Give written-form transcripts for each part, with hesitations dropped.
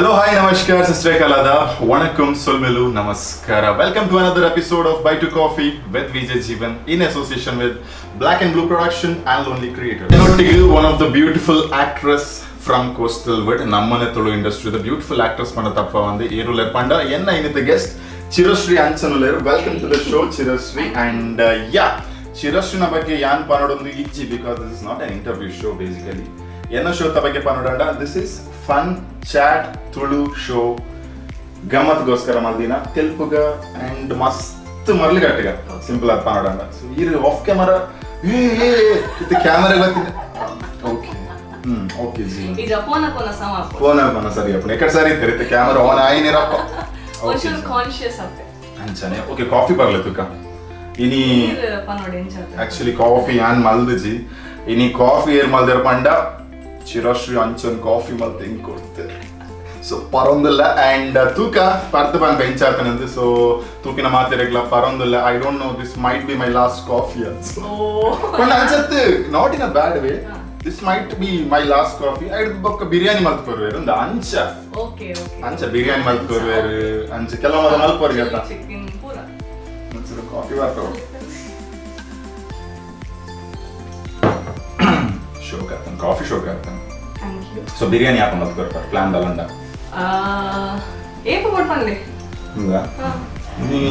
Hello, hi, namaskar, sister kalada, vanakkam, solmelu, namaskara. Welcome to another episode of Buy Two Coffee with VJ Jeevan in association with Black and Blue Production and Lonely Creator. One of the beautiful actress from Coastal Wood, Nammane Tulu industry, the beautiful actress panna vandu Eruler panda enna initha guest Chirashree Anchan. Welcome to the show, Chirashree. And yeah, Chirashree na bagge yan panodondu ijji because this is not an interview show basically. Enna show ta bagge panodanda, this is fun chat Tulu show. ಗಮ್ಮತ್ಗೋಸ್ಕರ ಮಲ್ದಿನ ತೆಲ್ಪುಗ and ಮಸ್ತ್ ಮರ್ಲಿಗಟ್ಟಿಗ simple ಆಗಿ ಪನೋಡಂಡ. ಸೊ ಈರು of camera ಏ ಏ ಇದು camera ಗೊತ್ತಿಲ್ಲ. Okay okay G ಈಗ phone ಫೋನ ಸಮ ಫೋನ್ ಫೋನ ಸರಿ ಅಪ್ಪ ಎಕಡೆ ಸರಿ ಇತ್ತು ಕ್ಯಾಮರಾ ಆನ್ ಆಯಿನಿರಪ್ಪ ಒಂಚೂರು ಕಾನ್ಷಿಯಸ್ ಆತೆ ಅಂಚನೆ. ಓಕೆ ಕಾಫಿ ಬರ್ಲೆ ತುಕ ಇನಿ ಪನೋಡಿ ಎಂಚ ಆಕ್ಚುಲಿ ಕಾಫಿ ಆನ್ ಮಲ್ದಜಿ ಇನಿ ಕಾಫಿ ಏರ್ ಮಲ್ದರ ಪಂಡ ಚಿರಶ್ರೀ ಅಂಚನ್ ಕಾಫಿ ಮಲ್ತೆ ಹಿಂಗ್ ಕೊಡ್ತಾರೆ. ಸೊ ಪರೊಂದಿಲ್ಲ ಅಂಡ್ ತೂಕ ಪರ್ದು ಬಂದು ಬೆಂಚ್ ಆತನಂದು. ಸೊ ತೂಕಿನ ಮಾತಿರಗ್ಲ ಪರೊಂದಿಲ್ಲ. I don't know, this might be my last coffee also. But ಅನ್ಸತ್ತು not in a bad way, this might be my last coffee. ಐದು ಬೊಕ್ಕ ಬಿರಿಯಾನಿ ಮಲ್ತ್ ಕೊರ್ವೇರು ಒಂದು ಅಂಚ. ಓಕೆ ಓಕೆ ಅಂಚ ಬಿರಿಯಾನಿ ಮಲ್ತ್ ಕೊರ್ವೇರು ಅಂಚ ಕೆಲವು ಮದ ಮಲ್ಪೋರ್ ಗೊತ್ತಾ ಚಿಕನ್ ಪೂರ ಒಂಚೂರು ಕಾಫಿ ಬರ್ತಾವ ಶೋಕ್ ಆಗ್ತಾನೆ, ಕಾಫಿ ಶೋಕ್ ಆಗ್ತಾನೆ. Thank you. So biryani ಯಾಕೆ ಮಲ್ತ್ ಕೊರ್ಪಾರ್ ಪ್ಲಾನ್ ದಲಂಡ ಏಪ ಕೊಡ್ಪನ್ಲೆ ಹಂಗ ನೀ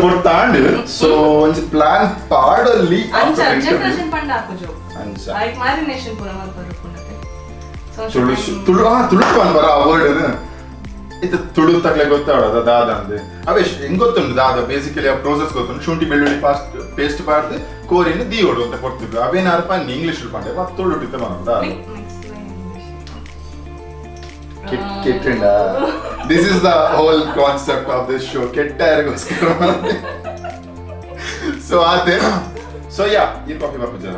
ಕೊಡ್ತಾಂಡ್. ಸೊ ಒಂಜಿ ಪ್ಲಾನ್ ಪಾಡಲ್ಲಿ ಅಂಚ ಜೆನರೇಷನ್ ಪಂಡ ಹಾಕುಜು ಅಂಚ ಲೈಕ್ ಮ್ಯಾರಿನೇಷನ್ ಪೂರ ಮಲ್ಪರು ಪುಂಡತೆ. ಸೊ ತುಳು ತುಳು ಆ ತುಳು ಪನ್ ಬರ ಆ ವರ್ಡ್ ಇದು ತುಳು ತಕ್ಲೆ ಗೊತ್ತಾಡೋದ ದಾದ ಅಂದೆ ಅವೇಶ್ ಹೆಂಗ್ ಗೊತ್ತುಂಟು ದಾದ ಬೇಸಿಕಲಿ ಆ ಪ್ರೋಸೆಸ್ ಗೊತ್ತುಂಟು. ಶುಂಠಿ ಬೆಳ್ಳುಳ್ಳಿ ಪಾಸ್ಟ್ ಪೇಸ್ಟ್ ಪಾಡ್ದು ಕೋರಿನ ದೀಯೋಡು ಅಂತ ಕೊಡ್ತಿದ್ರು. ಅವೇನಾರು ಪನ್ನಿ ಇಂಗ್ಲಿಷ್ ಪಂಡೆ ಮತ್ತೆ ತುಳು ಟಿತ್ತ ಬಂದ ಕೆಟ್ಟಂಡ. This is the whole concept of this show, ಕೆಟ್ಟ ಯಾರಿಗೋಸ್ಕರ. ಸೊ ಆತೆ ಸೊ ಯಾ ಈ ಕಾಫಿ ಬರ್ಪುಜರ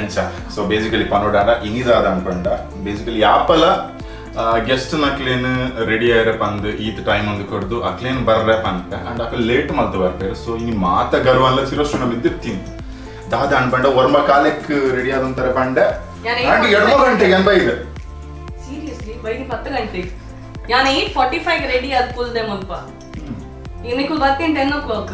ಅಂಚ. ಸೊ ಬೇಸಿಕಲಿ ಪನೋಡಾಡ ಇನಿದಾದ ಅನ್ಪಂಡ ಬೇಸಿಕಲಿ ಯಾಪಲ ಗೆಸ್ಟ್ ನಕ್ಲೇನ್ ರೆಡಿ ಆಯ್ರ ಪಂದ್ ಈತ್ ಟೈಮ್ ಒಂದು ಕೊಡ್ದು ಅಕ್ಲೇನ್ ಬರ್ರೆ ಪಂತ ಅಂಡ್ ಅಕ್ಲೆ ಲೇಟ್ ಮಲ್ತು ಬರ್ಪೇರು. ಸೊ ಇನಿ ಮಾತ ಗರ್ವಲ್ಲ ಚಿರಷ್ಟು ನಮ್ಮ ಇದ್ದಿರ್ತೀನಿ ದಾದ ಅನ್ಪಂಡ ಒರ್ಮ ಕಾಲಕ್ಕೆ ರೆಡಿ ಆದಂತಾರೆ ಪಂಡ ಅಂಡ್ 8 ಗಂಟೆಗೆ 85 ಸೀರಿಯಸ್ಲಿ ಬೈದಿ 10 ಗಂಟೆಗೆ ಯಾನ್ 8:45 ರೆಡಿ ಆದ ಕುಲ್ದೆ ಮುಲ್ಪ ಇನ್ನಿಕುಲ್ ಬತ್ತೀನಿ 10 o'clock.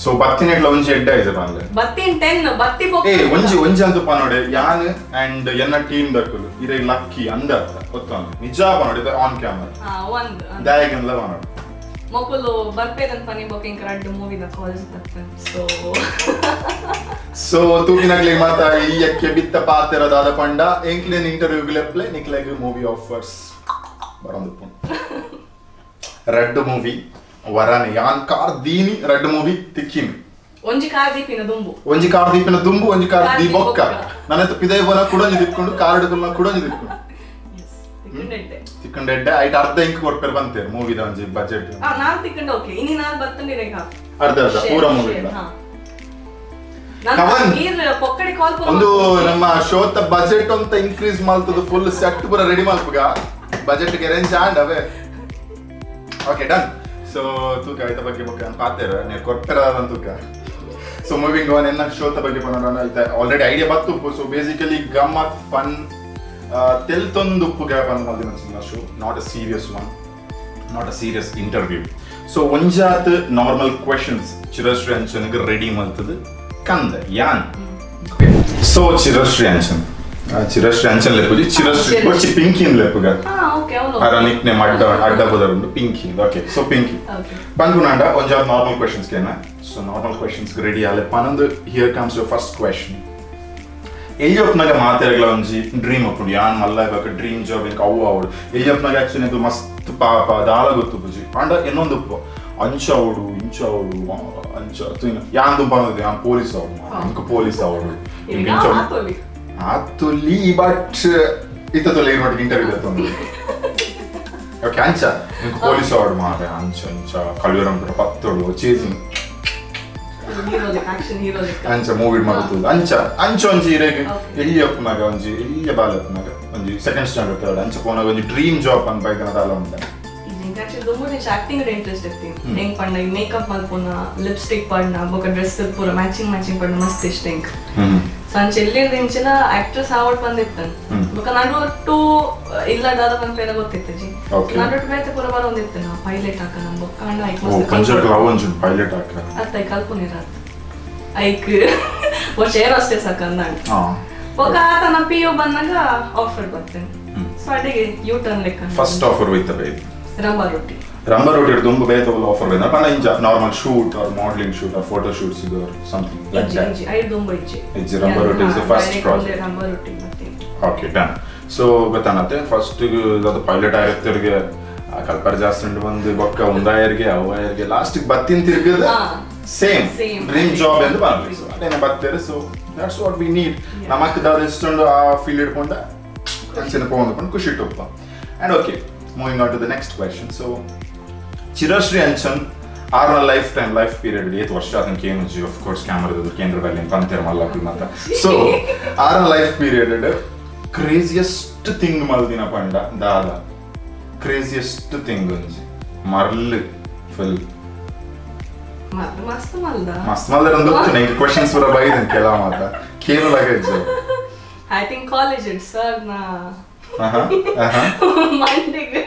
So ಬತ್ತಿನೆಟ್ಲ ಒಂಜಿ ಎಡ್ಡ ಐಜ ಪನ್ಲೆ ಬತ್ತಿನ 10 ಬತ್ತಿ ಬೊಕ್ಕ ಏ ಒಂಜಿ ಒಂಜಿ ಅಂತು ಪನೋಡೆ ಯಾನ್ ಅಂಡ್ ಎನ್ನ ಟೀಮ್ ದಕ್ಕುಲು ಇರೆ ಲಕ್ಕಿ ಅಂದ ಅರ್ಥ ಗೊತ್ತೊಂದು ನಿಜ ಪನೋಡೆ ಇದು ಆನ್ ಕ್ಯಾಮರಾ ಹಾ ಒಂದ್ ದಾಯಗನ್ಲ ಪನೋಡೆ ಮೊಕುಲು ಬರ್ಪೇದನ್ ಪನಿ ಬೊಕ್ಕ ಇಂಕ ರಡ್ಡು ಮೂವಿ the college ತಪ್ಪನ್. ಸೊ ಸೊ ತೂಕಿನಗ್ಲಿ ಮಾತ ಈಯಕ್ಕೆ ಬಿತ್ತ ಪಾತೆರದಾದ ಪಂಡ ಎಂಕ್ಲೇನ್ ಇಂಟರ್ವ್ಯೂ ಲೆಪ್ಲೆ ನಿಕ್ಲೆಗ್ ಮೂವಿ ಆಫರ್ಸ್ ಬರೊಂದು ರಡ್ಡು ಮೂವಿ ವರನೆ ಯಾನ್ ಕಾರ್ ದೀನಿ ರಡ್ಡು ಮೂವಿ ತಿಕ್ಕಿನಿ ಒಂಜಿ ಕಾರ್ ದೀಪಿನ ದುಂಬು ಒಂಜಿ ಕಾರ್ ದೀಪಿನ ದುಂಬು ಒಂಜಿ ಕಾರ್ ದೀ ಬೊಕ್ಕ ನನ್ನತ್ತ ಪಿದೈ ಬೋನ ಕುಡೊಂಜಿ ದಿಕ್ಕೊಂಡು ಕಾರ್ ಕುಡೊಂಜಿ ದಿಕ್ಕೊಂಡು ತಿಕ್ಕಂಡೆಡ್ಡೆ ಐಟ್ ಅರ್ಧ ಇಂಕ್ ಕೊಡ್ಪೇರು ಬಂತೇರು ಮೂವಿದ ಒಂಜಿ ಬಜೆಟ್. ನಾನ್ ತಿಕ್ಕಂಡ ಓಕೆ ಇನಿ ನಾನ್ ಬತ್ತಂಡಿರೆ ಅರ್ಧ ಅರ್ಧ ಪೂರ ಮೂವಿ ಒಂದು ನಮ್ಮ ಶೋತ ಬಜೆಟ್ ಅಂತ ಇನ್ಕ್ರೀಸ್ ಮಾಡ್ತದ ಫುಲ್ ಸೆಟ್ ಪೂರ ರೆಡಿ ಮಲ್ಪುಗ ಬಜೆಟ್ ಅರೇಂಜ್ ಆಂಡ್ ಅವೇ ಓಕೆ ಡನ್. ಸೊ ತೂಕ ಐತ ಬಗ್ಗೆ ಬೊಕ್ಕ ಪಾತೇರ ನೇ ಕೊರ್ಪೆರ ತೂಕ. ಸೊ ಮೂವಿಂಗ್ ಆನ್ ಎನ್ನ ಶೋತ ಬಗ್ಗೆ ಪನೋಡ ಐತ ಆಲ್ರೆಡಿ ಐಡಿಯಾ ಬತ್ತುಪ್ಪು. ಸೊ ಬೇಸಿಕಲಿ ಗಮ್ಮತ್ ಫನ್ ತೆಲ್ತೊಂದು ಉಪ್ಪುಗ ಪಂದ್ ಮಲ್ದಿನ show, not a serious one, not a serious interview. So ಒಂಜಾತ್ normal questions Chirashree ಅಂಚನ್ಗೆ ready ಮಲ್ತದ ಕಂದ ಯಾನ್. ಸೊ ಚಿರಶ್ರೀ ಅಂಚನ್ ಚಿರಶ್ರೀ ಅಂಚನ್ ಲೆಪ್ಪುಜಿ ಚಿರಶ್ರೀ ಬೊಚ್ಚಿ ಪಿಂಕಿನ್ ಲೆಪ್ಪುಗ ಅರ ನಿಕ್ ನೇಮ್ ಅಡ್ಡ ಅಡ್ಡ ಬದರುಂಡು ಪಿಂಕಿ. ಓಕೆ ಸೊ ಪಿಂಕಿ ಪನ್ಪುನಾಂಡ ಒಂಜಾತ್ ನಾರ್ಮಲ್ ಕ್ವೆಶನ್ಸ್ ಕೇನ. ಸೊ normal questions ready Aale ಪನೊಂದು here comes your first question. ಎಲ್ಲಿಯೊಪ್ಪನಾಗ ಮಾತೆರಗ್ಲ ಒಂಜಿ ಡ್ರೀಮ್ ಅಪ್ಪುಂಡು ಯಾನ್ ಮಲ್ಲ ಇವಾಗ ಡ್ರೀಮ್ ಜಾಬ್ ಇಂಕ ಅವು ಅವಡು ಎಲ್ಲಿಯೊಪ್ಪನಾಗ ಆಕ್ಚುಲಿ ಅದು ಮಸ್ತ್ ಪಾಪ ದಾಲ ಗೊತ್ತು ಪುಜಿ ಅಂಡ ಇನ್ನೊಂದು ಉಪ್ಪು ಅಂಚ ಅವಡು ಇಂಚ ಅವಡು ಅಂಚ ಯಾನ್ ದುಂಪ ಅನ್ನೋದು ಯಾನ್ ಪೊಲೀಸ್ ಅವಡು ಇಂಕ ಪೊಲೀಸ್ ಅವಡು ಆತೊಲಿ ಬಟ್ ಇತ್ತ ತೊಲೆ ನೋಟಿಗೆ ಇಂಟರ್ವ್ಯೂ ಆತೊಂದು. ಓಕೆ ಅಂಚ ಇಂಕ ಪೊಲೀಸ್ ಅವಡು ಮಾರೆ ಅಂಚ ಅಂಚ ಕಳುವರ ಪತ್ತೋಡು ಚೇಸಿಂಗ್ ಅಂಚ ಮೂವಿ ಮಾಡ್ತದೆ ಅಂಚ ಅಂಚ ಒಂಜಿ ಇರೆಗ್ ಎಲ್ಲಿ ಅಪ್ಪನಾಗ ಒಂಜಿ ಎಲ್ಲಿ ಬಾಲ ಅಪ್ಪನಾಗ ಒಂಜಿ ಸೆಕೆಂಡ್ ಸ್ಟ್ಯಾಂಡರ್ಡ್ ಥರ್ಡ್ ಅಂಚ ಪೋನಾಗ ಒಂಜಿ ಡ್ರೀಮ್ ಜಾಬ್ ಅಂತ ಬೈದನ ದಾಲ ಉಂಟ. ಆಕ್ಚುಲಿ ದುಂಬು ಆಕ್ಟಿಂಗ್ ಇಂಟ್ರೆಸ್ಟ್ ಇರ್ತೀನಿ ಹೆಂಗ್ ಪಂಡ ಮೇಕಪ್ ಮಲ್ಪುನ ಲಿಪ್ಸ್ಟಿಕ್ ಪಡ್ನ ಬೊಕ ಡ್ರೆಸ್ ಪೂರ ಮ್ಯಾಚಿಂಗ್ ಮ್ಯಾಚಿಂಗ್ ಪಡ್ನ ಮಸ್ತ್ ಇಷ್ಟ ಎಂಕ್. So ಅಂಚ ಎಲ್ಲಿರ್ದಿಂಚಿನ ಆಕ್ಟ್ರೆಸ್ ಆವಡ್ ಬಂದಿತ್ತನ್ ಬೊಕ ನಡುವಟ್ಟು ಇಲ್ಲ ದಾದ ಪನ್ಪೇರ ಗೊತ್ತಿತ್ತು ಜಿ. ನಡುವಟ್ಟು ಬೇತೆ ಪೂರ ಬರೋಂದಿತ್ತು ನಾ ಪೈಲಟ್ ಹಾಕ ನಮ್ ಬೊಕ್ಕ ಅಂಡ ಐಕ್ ಮಸ್ತ್ ಪಂಜಕ್ ಲಾವ್ ಒಂಜಿ ಪೈಲಟ್ ಹಾಕ ಅತ್ತ ಐಕ್ ಕಲ್ಪುನಿರಾತ್ ಐಕ್ ವರ್ಷ ಏರ್ ಹೋಸ್ಟೆಸ್ ಹಾಕಂದಂಡ ಬೊಕ ಆತ ನಾ ಪಿ ಯು ಬಂದಾಗ ಆಫರ್ ಬರ್ತೇನೆ. ಸೊ ಅಡಿಗೆ ಯೂ ಟರ್ನ್ ಲೆಕ್ಕ ಫಸ್ಟ್ ಆಫರ್ ಹೋಯ್ತ ಬೈ ರಂಬಾ ರೊಟ್ಟಿ. ರಂಬಾ ರೊಟ್ಟಿ ತುಂಬ ಬೇತೆ ಆಫರ್ ಬಂದ ಪಂಡ ಇಂಜ normal shoot or modelling shoot or photo shoots or something like that. ಇಜ್ಜಿ I ದುಂಬ ಇಜ್ಜಿ ಇಜ್ಜಿ Rambha Rotti is the first project. Rambha Rotti ಮತ್ತೆ okay done. So ಗೊತ್ತಾನತ್ತೆ first ಅದು ಪೈಲಟ್ ಆಗಿರ್ತಿರ್ಗೆ ಕಲ್ಪರ್ ಜಾಸ್ತಿ ಉಂಟು ಬಂದು ಬೊಕ್ಕ ಒಂದಾಯರ್ಗೆ ಅವ್ವಾಯರ್ಗೆ ಲಾಸ್ಟ್ ಬತ್ತಿನ ತಿರ್ಗದ same dream job ಎಂದು ಬಂದ್ವಿ. ಸೊ ಅದೇನೆ ಬತ್ತೇರೆ. So that's what we need. ನಮಕ್ ದಾದ ಇಷ್ಟೊಂದು ಆ ಫೀಲ್ಡ್ ಹಿಡ್ಕೊಂಡ ಅಂಚನೆ ಪೋಂದು ಖುಷಿ ಇಟ್ಟಪ್ಪ. And okay, moving on to the next question. So Chirashree Anchan ಆರ್ನ life time life period ಏತ್ ವರ್ಷ ಅದನ್ನ ಕೇನುಜಿ ಆಫ್ ಕೋರ್ಸ್ ಕ್ಯಾಮರಾದ ಕೇಂದ್ರ ವ್ಯಾಲಿ ಪಂತೇರ್ ಮಲ್ಲಾಪಿ ಮಾತ. ಸೊ ಆರ್ನ life period craziest thing ಮಲ್ದಿನ ಪಂಡ ದಾದ ಕ್ರೇಜಿಯೆಸ್ಟ್ ಥಿಂಗ್ ಒಂಜಿ ಮರ್ಲ್ ಫುಲ್ ಮಸ್ತ್ ಮಲ್ದ ಮಸ್ತ್ ಮಲ್ದ ಒಂದು ನಂಗೆ ಕ್ವೆಶ್ಚನ್ಸ್ ಪೂರ ಬೈದನ್ ಕೆಲ ಮಾತ ಕೇನು ಲಗಜ್ಜ. I think college it sir ನಾ ಮಂಡಿಗೆ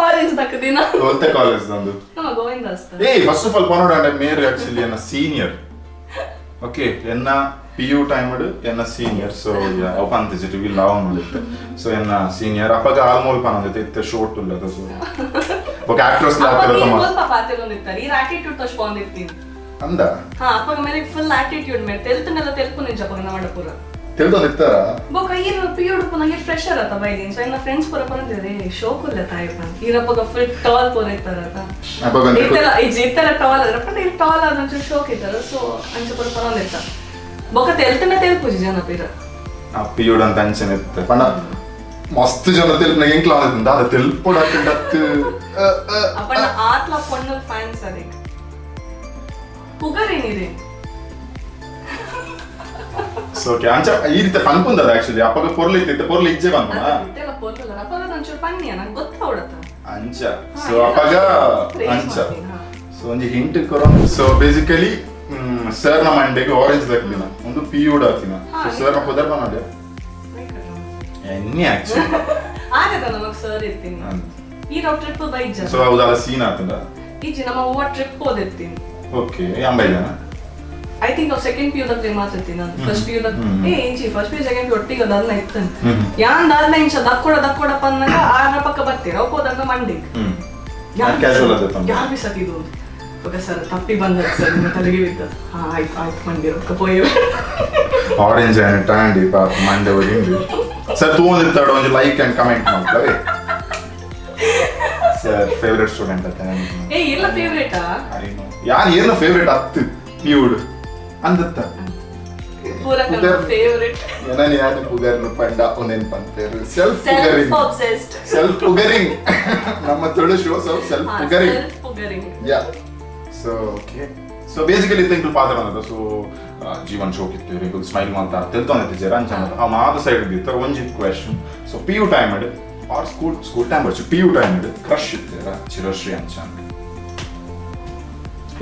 ಆರೆಂಜ್ ತಕ್ಕದಿನ ಒತ್ತ ಕಾಲೇಜ್ ನಂದು ನಮ್ಮ ಗೋವಿಂದಾಸ್. ಏ first of all ಪನೋಡ ಅಂಡ ಮೇರ್ ಆಕ್ಚುಲಿ ಎನ್ನ ಸೀನಿಯರ್. ಓಕೆ ಎನ್ನ P U time ಎನ್ನ ಸೀನಿಯರ್. ಸೊ ಅವು ಪಂತಿಜಿಟ್ will love ನೋಡಿತ್ತೆ. So ಎನ್ನ ಸೀನಿಯರ್ ಅಪ್ಪಗ ಆಲ್ಮೋಲ್ ಪನಂದಿತ್ತೆ ಇತ್ತೆ ಶೋರ್ಟ್ ಉಲ್ಲದ. So okay actress ಲಾತಿರ ತಮ್ಮ ಸ್ವಲ್ಪ ಪಾತಿರೊಂದಿತ್ತಾರೆ ಈ ಆಟಿಟ್ಯೂಡ್ ತೋರ್ಸ್ಕೊಂಡಿರ್ತೀನಿ ಅಂದ. ಹಾ ಅಪ್ಪಗ ಮೇಲೆ ಫುಲ್ ಆಟಿಟ್ಯೂಡ್ ಮೇಲೆ ತೆಲ್ತನೆಲ್ಲ ತೆಲ್ಪು ನಿಜ ಅಪ್ಪಗ ನಮ್ಮ ಪೂರ ತೆಲ್ದೊಂದಿತ್ತಾರ ಬೊಕ ಈರು ಪಿ ಯು ನಂಗೆ ಫ್ರೆಶರ್ ಆತ ಬೈದಿನ್. ಸೊ ಇನ್ನ ಫ್ರೆಂಡ್ಸ್ ಪೂರ ಪನಂದಿದೆ ಶೋಕುಲ್ಲ ತಾಯಿ ಪನ್ ಈರಪ್ಪಗ ಫುಲ್ ಟಾಲ್ ಪೂರ ಇತ್ತಾರತ ಇತ್ತೆಲ್ಲ ಇತ್ತೆಲ್ಲ ಟಾಲ್ ಆದ್ರೆ ಬಟ್ ಇಲ್ಲಿ ಟಾಲ್ ಆದ ಒಂಚೂರು ಶೋಕ್ ಇತ್ತಾರ. ಸೊ ಅಂಚ ಪೂರ ಪನೊಂದಿತ್ತ ಬೊಕ ತೆಲ್ತನೆ ತೆಲ್ಪುಜಿ ಜನ ಪೀರ ಆ ಪಿ ಯು ಅಂತ ಅಂಚನೆ ಇತ್ತ ಪಂಡ ಮಸ್ತ್ ಜನ ತೆಲ್ಪು ನಂಗೆ ಎಂಕ್ಲ ಆದ ದಾದ ತೆಲ್ಪೊಡಕ್ಕೆ ಅಪ್ಪಣ್ಣ ಆತ್ಲ ಪೊಣ್ಣಲ್ ಫ್ಯಾನ್ಸ್ ಅದಕ್ಕೆ ಪುಗರೇನಿದೆ. ಸೊ ಓಕೆ ಅಂಚ ಈ ರೀತಿ ಪನ್ಪುಂದದ ಆಕ್ಚುಲಿ ಅಪ್ಪಗ ಪೊರ್ಲು ಇತ್ತಿತ್ತು ಪೊರ್ಲು ಇಜ್ಜೆ ಪನ್ಪುನ ಇತ್ತೆಲ್ಲ ಪೊರ್ಲು ಅಪ್ಪಗ ಒಂಚೂರು ಪನ್ನಿಯ ನಂಗೆ ಗೊತ್ತಾವಡತ್ತ ಅಂಚ. ಸೊ ಅಪ್ಪಗ ಅಂಚ ಸೊ ಒಂಜಿ ಹಿಂಟ್ ಕೊರೋ. So basically sir ನ ಮಂಡೆಗೆ ಆರೆಂಜ್ ದಕ್ದಿನ ಒಂದು ಪಿ ಯು ಡಾತಿನ. ಸೊ ಸರ್ ನ ಪುದರ್ ಪನೋಡೆ ಎನ್ನಿ ಆಕ್ಚುಲಿ ಆಗದ ನಮಗೆ ಸರ್ ಇರ್ತೀನಿ ಈ ನಾವು ಟ್ರಿಪ್ ಬೈಜ. ಸೊ ಹೌದಲ್ಲ ಸೀನ್ ಆತಂದ ಈಜಿ ನಮ್ಮ ಹೂವ ಟ್ರಿಪ್ ಹೋದಿರ್ತೀನಿ. ಓಕೆ ಯಾಂಬೈಜನ I think ಅವ್ ಸೆಕೆಂಡ್ ಪಿ ಯುದಾಗ ಮಾತಾಡ್ತೀನಿ ನಾನು ಫಸ್ಟ್ ಪಿ ಯುದಾಗ ಏ ಇಂಚಿ first P U second P ಒಟ್ಟಿಗೆ ಅದಾದ್ನ ಇತ್ತನ್ ಯಾನ್ ದಾದ್ನ ಇಂಚ ದಕ್ಕೊಡ ದಕ್ಕೊಡಪ್ಪ ಅಂದಾಗ ಆರ ಪಕ್ಕ ಬರ್ತೀರ ಅವ್ ಹೋದಾಗ ಮಂಡಿಗೆ ಯಾರು ಬಿಸತ್ತಿದ್ದು ಓಕೆ ಸರ್ ತಪ್ಪಿ ಬಂದದ ಸರ್ ನಿಮ್ಮ ತಲೆಗೆ ಬಿದ್ದದ. ಹಾ ಆಯ್ತು ಆಯ್ತು ಮಂಡಿ ರೊಕ್ಕ ಪೋಯ್ ಆರೆಂಜ್ ಅಂಡ್ ಟಾಂಡಿ ಪಾಪ ಮಂಡೆ ಹೋಗಿ ಸರ್ ತೂಂದಿರ್ತಾಡ ಒಂಜಿ like and comment ಮಾಡ್ತಾರೆ sir favourite student ಅಂತ. ಏ ಇಲ್ಲ ಫೇವರೇಟಾ I know ಯಾರು ಏನ ಫೇವರೇಟ್ ಅತ್ತು ಪಿ ಯುಡ್ ಅಂದತ್ತ ಪೂರ ಫೇವರೇಟ್ ಏನನ ಯಾರು ಪುಗರ್ನು ಪಂಡ ಒಂದೇನ್ ಪಂತೇರು ಸೆಲ್ಫ್ ಪುಗರಿಂಗ್ self obsessed self ಪುಗರಿಂಗ್ ನಮ್ಮ ತುಳು ಶೋ ಸೆಲ್ಫ್ ಪುಗರಿಂಗ್ ಸೆಲ್ಫ್ ಪುಗರಿಂಗ್ yeah. So okay so basically ತಿಂಗಳು ಪಾತ್ರ ಅನ್ನೋದು. ಸೊ ಜೀವನ್ ಶೋಕ್ ಇತ್ತು ಇವ್ರಿಗೆ ಸ್ಮೈಲ್ ಅಂತ ತಿಳ್ಕೊಂಡಿದ್ದೆ ಅಂಚ ಆ ಮಾದ ಸೈಡ್ ಇತ್ತು ಒಂಜಿ question. So P U time or school school time ಬರ್ಚು P U time crush ಇತ್ತು Chirashree Anchan.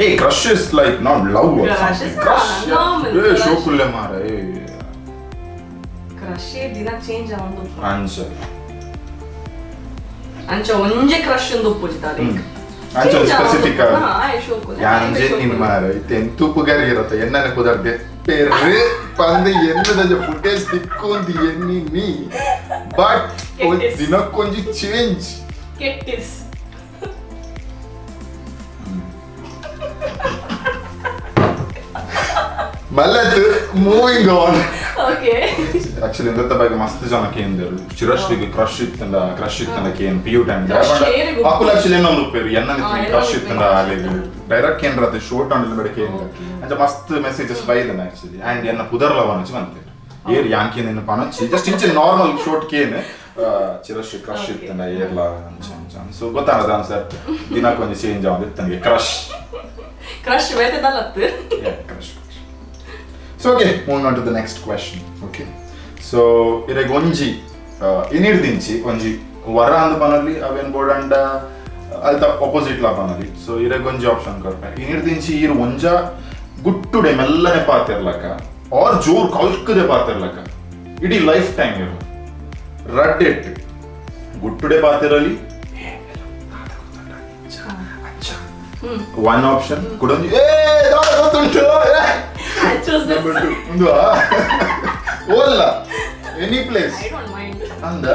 Hey, crush is like not love or crush something. Is crush. Normal. Hey, shokulle mara. Hey. Crush ದಿನ change ಆವೊಂದು. ಅಂಚ. ಅಂಚ ಒಂಜೆ crush ಒಂದು ಉಪ್ಪುಜಿತಾರೆ. ಅಂಚ specific. ಹಾ, ಆಯ್ ಶೋಕುಲ್ಲೆ. ಯಾಂಜೆ ನಿನ್ ಮಾರ ಇತ್ತೆ ತುಪ್ಪುಗರಿ ಇರತ್ತೆ ಎನ್ನನೆ ಕುದರ್ದೆ ಪೆರ್ರೆ ಪಂದೆ ಎನ್ನದ ಫುಟೇಜ್ ತಿಕ್ಕೊಂದು ಎನ್ನಿ ನೀ ಬಟ್ ದಿನಕ್ಕೊಂಜಿ ಚೇಂಜ್. ಕೆಟ್ಟಿಸ್. ಮಲ್ಲತ್ moving on. Okay actually ಇಂದತ್ತ ಬಗ್ಗೆ ಮಸ್ತ್ ಜನ ಕೇಂದರು ಚಿರಶ್ರೀಗೆ ಕ್ರಶ್ ಇತ್ತಂಡ ಕ್ರಶ್ ಇತ್ತಂಡ Kane P U time ಅಕುಲ್ actually ಏನೊಂದು ಉಪ್ಪೇರು ಎನ್ನನೆ ಕ್ರಶ್ ಇತ್ತಂಡ ಅಲ್ಲಿಗೆ ಡೈರೆಕ್ಟ್ ಕೇಂದ್ರ ಅತ್ತೆ ಶೋರ್ಟ್ ಆನ್ ಬೇಡ ಕೇಂದ್ರ ಅಂಚ ಮಸ್ತ್ ಮೆಸೇಜಸ್ ಬೈದನ ಆಕ್ಚುಲಿ ಅಂಡ್ ಎನ್ನ ಪುದರ್ಲ ವನಚಿ ಬಂತೆ ಏರ್ ಯಾನ್ ಕೇನ್ ಪನಚಿ ಜಸ್ಟ್ ಇಂಚ normal short Kane Chirashree crush ಇತ್ತಂಡ ಏರ್ಲ ಅಂಚ ಅಂಚ. ಸೊ ಗೊತ್ತಾಗದ ಆನ್ಸರ್ ದಿನಕ್ಕೊಂಜಿ ಚೇಂಜ್ ಆವೊಂದು ಇತ್ತಂಗೆ ಕ್ರಶ್ ಕ್ರಶ್ ಬೇತೆದಲ್ಲತ್ತು crush. So okay, moving on to the next question. Okay, so ಇರೆಗ್ ಒಂಜಿ ಇನಿಡ್ದಿಂಚಿ ಒಂಜಿ ವರ ಅಂದ್ ಪನಲಿ ಅವೇನ್ ಬೋಡಂಡ ಅಲ್ತ ಆಪೋಸಿಟ್ ಲಾ ಪನಲಿ. ಸೊ ಇರೆಗ್ ಒಂಜಿ ಆಪ್ಷನ್ ಕೊರ್ಪೆ ಇನಿಡ್ದಿಂಚಿ ಇರ್ ಒಂಜ ಗುಟ್ಟುಡೆ ಮೆಲ್ಲನೆ ಪಾತಿರ್ಲಕ ಆರ್ ಜೋರ್ ಕಲ್ಕದೆ ಪಾತಿರ್ಲಕ ಇಡೀ ಲೈಫ್ ಟೈಮ್ ಇರು ರಡ್ಡೆಟ್ ಗುಟ್ಟುಡೆ ಪಾತಿರಲಿ ಒನ್ ಆಪ್ಷನ್ ಕುಡೊಂಜಿ ಏ ದಾದ ಗೊತ್ತುಂಟು I chose this. ಒಂದು ಓಲ್ಲ any place I don't mind. ಅಂದ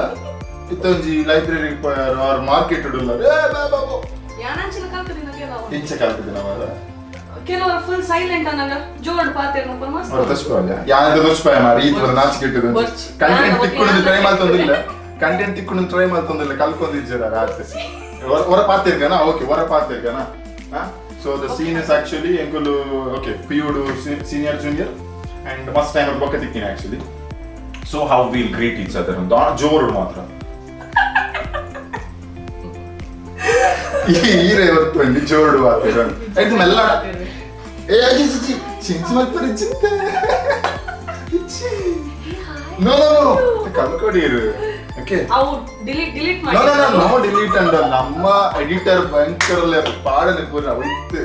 ಇತ್ತೊಂಜಿ ಲೈಬ್ರರಿ ಪೋಯಾರ ಆರ್ ಮಾರ್ಕೆಟ್ ಉಡುಲ್ಲ ಏ ಬಾ ಬಾ ಬಾ ಯಾನಂಚಿನ ಕಲ್ಕದಿನ ಕೆಲವು ಇಂಚ ಕಲ್ಕದಿನ ಅವರ ಕೆಲವರು ಫುಲ್ ಸೈಲೆಂಟ್ ಅನ್ನಾಗ ಜೋಡ್ ಪಾತೆರ್ನಪ್ಪ ಮಸ್ತ್ ಅವರ ತಚ್ಪಾಯ ಯಾನಂತ ತಚ್ಪಾಯ ಮಾರಿ ಈ ತರ ನಾಚಿಕೆಟ್ಟದು ಕಂಟೆಂಟ್ ತಿಕ್ಕುಂಡು ಟ್ರೈ ಮಾಡ್ತೊಂದಿಲ್ಲ ಕಂಟೆಂಟ್ ತಿಕ್ಕುಂಡು ಟ್ರೈ ಮಾಡ್ತೊಂದಿಲ್ಲ ಕಲ್ಕೊಂಡಿದ್ದೀರ ರಾತ್ರಿ ಹೊರ ಪಾತಿರ್ಗನ ಓಕೆ ಹೊರ ಪಾತಿರ್ಗನ. So the scene is actually ಎಂಕುಲು okay PU senior junior and must time ಬೊಕ್ಕ ತಿಕ್ಕಿನ actually. So how we'll greet each other ಅಂತ ಜೋರು ಮಾತ್ರ ಈರೇ ಹೊತ್ತು ಜೋರು ಮಾತ್ರ ಆಯ್ತು ಮೆಲ್ಲ ಏ ಅಜ್ಜಿ ಚಿಚಿ ಚಿಂಚಿ ಮಲ್ಪರಿ ಚಿಂತೆ ನೋ ನೋ ನೋ ಕಲ್ಕೊಡಿರು ಓಕೆ ಅವು ಡಿಲೀಟ್ ಡಿಲೀಟ್ ಮಾಡಿ no no no delete and ನಮ್ಮ ಎಡಿಟರ್ ಭಯಂಕರಲ್ಲೇ ಪಾಡನೆ ಪೂರ ಹೋಯ್ತು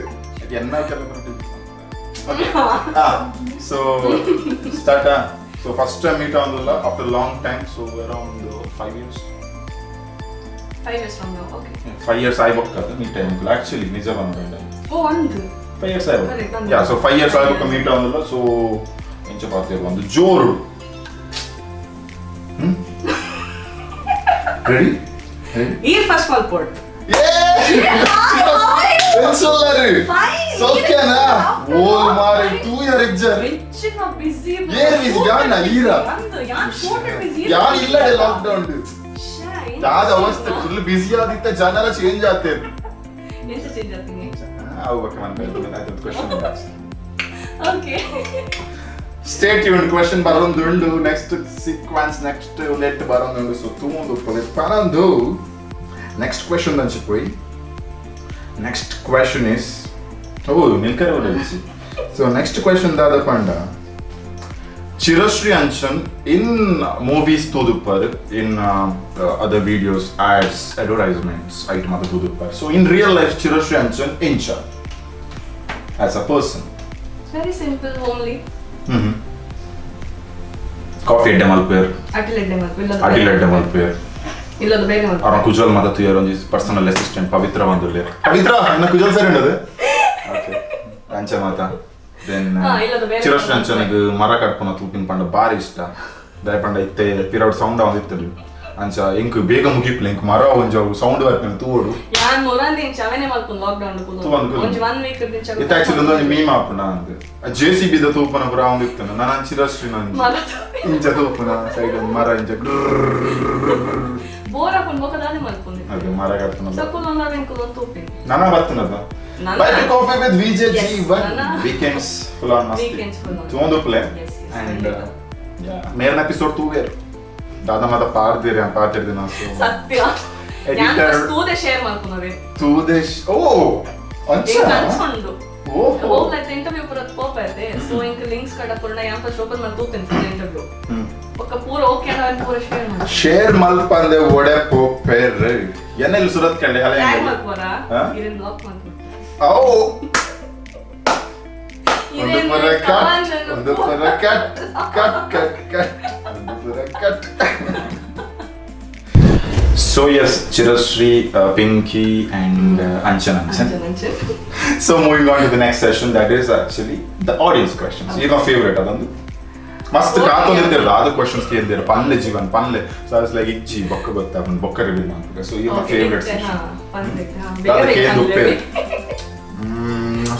ಎನ್ನ ಕೆಲವು okay so start. So first time meet ಆನಲ್ಲ after long time, so around 5 years. 5 years from now. Okay 5 years ಆಯ್ಬಕ್ಕ meet ಆಯ್ತು actually ನಿಜ ಬಂದ ಓ ಒಂದು 5 ಇಯರ್ಸ್ ಆಯ್ತು. Yeah so 5 years ಆಯ್ಬಕ್ಕ meet ಆನಲ್ಲ. ಸೊ ಎಂಚ ಪಾತೆ ಒಂದು ಜೋರು ರೆಡಿ ಈ ಫಸ್ಟ್ ಮಲ್ಪೋಡ್ ಸೋಲಾರಿ ಸೌಖ್ಯನಾ ಓ ಮಾರಿ 2 ಇಯರ್ ಎಕ್ಸಾಮ್ ವೆಂಚಿನ ಬಿಸಿ ಏನ್ ಬಿಸಿ ಯಾನ ಈರ ಯಾನ್ ಶೋರ್ಟ್ ಬಿಸಿ ಯಾನ್ ಇಲ್ಲ ಲಾಕ್ ಡೌನ್ ದಾದ ಅವಸ್ಥೆ ಫುಲ್ ಬಿಸಿ ಆದಿತ್ತ ಜನರ ಚೇಂಜ್ ಆತೆ ಎಂತ ಚೇಂಜ್ ಆತೀನಿ ಅವು ಓಕೆ ಮನ್ ಬೇರೆ ಆಯ್ತು question. Okay stay tune question ಬರೋದು ಉಂಡು ನೆಕ್ಸ್ಟ್ ಸೀಕ್ವೆನ್ಸ್ ನೆಕ್ಸ್ಟ್ let ಬರೋದು ಉಂಡು. ಸೊ ತೂಂದು ಪರಂದು ನೆಕ್ಸ್ಟ್ ಕ್ವೆಶ್ಚನ್ ಅಂಚಿಪೋಯಿ. ನೆಕ್ಸ್ಟ್ ಕ್ವೆಶ್ಚನ್ is ಓ ನಿಲ್ಕರ ಒಡೆಸಿ. ಸೊ ನೆಕ್ಸ್ಟ್ ಕ್ವೆಶ್ಚನ್ ದಾದ ಪಂಡ ಚಿರಶ್ರೀ ಅಂಚನ್ ಇನ್ ಮೂವೀಸ್ ತೂದುಪ್ಪರ್ in other videos ads advertisements item ಅದು ತೂದುಪ್ಪರ್. So in real life Chirashree Anchan ಇಂಚ as a person? Very simple, homely. Coffee ಎಡ್ಡೆ ಮಲ್ಪೇರ್ ಅಟಿಲ್ ಎಡ್ಡೆ ಮಲ್ಪೇರ್ ಅಟಿಲ್ ಎಡ್ಡೆ ಮಲ್ಪೇರ್ ಇಲ್ಲದ ಬೇಗ ಮಲ್ಪೇರ್ ಅವರ ಕುಜಲ್ ಮದತು ಒಂಜಿ ಪರ್ಸನಲ್ ಅಸಿಸ್ಟೆಂಟ್ ಪವಿತ್ರ ಬಂದುಲ್ಲೆ ಪವಿತ್ರ ಎನ್ನ ಕುಜಲ್ ಸರಿ ಉಂಡದು ಓಕೆ ಅಂಚ ಮಾತ then Chirashree ಅಂಚನಿಗೆ ಮರ ಕಟ್ಪುನ ತೂಪಿನ ಪಂಡ ಬಾರಿ ಇಷ್ಟ ದಾಯ ಪಂಡ ಇತ್ತೆ ಪಿರೌಡ್ ಸೌಂಡ್ ಅವನಿತ್ತಲು ಅಂಚ ಎಂಕ್ ಬೇಗ ಮುಗಿಪ್ಲೆ ಎಂಕ್ ಮರ ಒಂಜಿ ಅವು ಸೌಂಡ್ ಬರ್ಪಿನ ತೂವೊಡು ಯಾನ್ ಮೊರಂದಿ ಇಂಚ ಅವನೇ ಮಲ್ಪುನ ಲಾಕ್ ಡೌನ್ ಕುಲು ಒಂಜಿ 1 ವೀಕ್ ದಿಂಚ ಇತ್ತೆ ಆಕ್ಚುಲಿ ಒಂಜಿ ಮೀಮ್ ಆಪುನ ಅಂದ್ ಜೆಸಿಬಿ the ತೂಪನ ಪುರ ಅವನಿತ್ತನ ನಾನು ಚಿರಶ್ರೀ ನಾನು ಇಂಚ ತೂಪುನ ಸೈಡ್ ಒಂಜಿ ಮರ ಇಂಚ ಬೋರ್ ಆಪುನ ಬೊಕ ದಾನೆ ಮಲ್ಪುನ ಅದೇ ಮರ ಕಟ್ಪುನ ಸಕುಲ್ ಒಂದ ಎಂಕುಲ್ ತೂಪಿನ ನನ ಬತ್ತನದ Buy the coffee with VJ Jeevan. Weekends full on masti. Weekends full on. ತೂಂದು play and yeah ಮೇರ್ನ episode ತೂವೇರ್ ದಾದಾ ಮಾತ ಪಾರ್ದಿರ ಪಾರ್ದಿರ ಸತ್ಯ ಎಡಿಟರ್ ತೂದೆ ಶೇರ್ ಮಲ್ಪುನವೆ ತೂದೆ ಓ ಅಂಚ ಅನ್ಕೊಂಡು ಓ ಲೈಕ್ ಇಂಟರ್ವ್ಯೂ ಪೂರ ಪೋಪೈತೆ. ಸೊ ಇಂಕ ಲಿಂಕ್ಸ್ ಕಡ ಪೂರ್ಣ ಯಾನ್ ಫಸ್ಟ್ ಓಪನ್ ಮಲ್ ತೂತೆನ್ ಫುಲ್ ಇಂಟರ್ವ್ಯೂ ಪಕ್ಕ ಪೂರ ಓಕೆ ಅನ ಪೂರ ಶೇರ್ ಮಲ್ ಶೇರ್ ಮಲ್ಪಂದೆ ಒಡೆ ಪೋಪೆರ್ ಎನ್ನೆಲ್ ಸುರತ್ ಕಂಡೆ ಹಲೆ ಟ್ಯಾಗ್ ಮಲ್ಪೋರ ಇರಿನ್ ಬ್ಲಾಕ್ ಮಲ್ಪು ಓ ಒಂದು ಪೂರ ಕಟ್ ಒಂದು ಪೂರ ಕಟ್ ಕಟ್ ಕಟ್ ಕಟ್ ಒಂದು ಪೂರ cut. So yes, Chirashree, Pinky and Anchan Anchan. Anchan. So moving on to the next session, that is actually the audience questions. This is my favorite adandu. Mast kaatondittiru adu questions keldiru panle jeevan panle. So I was like ijji bokka gottapun bokka reveal malpuga. So this is my favorite session. Ha panle ha bega bega.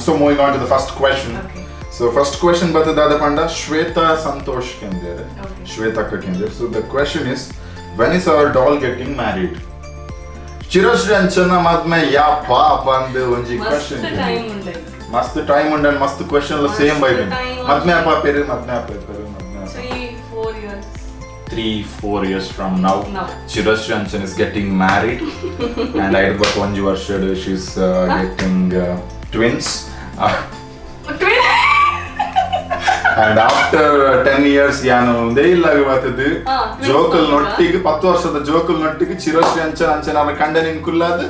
So moving on to the first question. Okay. So first question battadada panda Shweta Santosh kendere. Shweta akka kendere. So the question is, when is our doll getting married? Chirashree Anchana madme ya pa pandu onji question. Mast time undu. Mast time undu and mast question la same by then. Madme appa peru madme appa peru madme. 3 4 years. 3-4 years from now, Chirashree Anchan is getting married and I got onji varshadu she's getting twins. Twins. And after 10 years ಯಾನು ಒಂದೇ ಇಲ್ಲ ಇವತ್ತದು ಜೋಕಲ್ ನೊಟ್ಟಿಗೆ 10 ವರ್ಷದ ಜೋಕಲ್ ನೊಟ್ಟಿಗೆ ಚಿರಶ್ರೀ ಅಂಚನ್ ಅಂಚನ್ ಅವರ ಕಂಡನಿನ್ ಕುಲ್ಲಾದ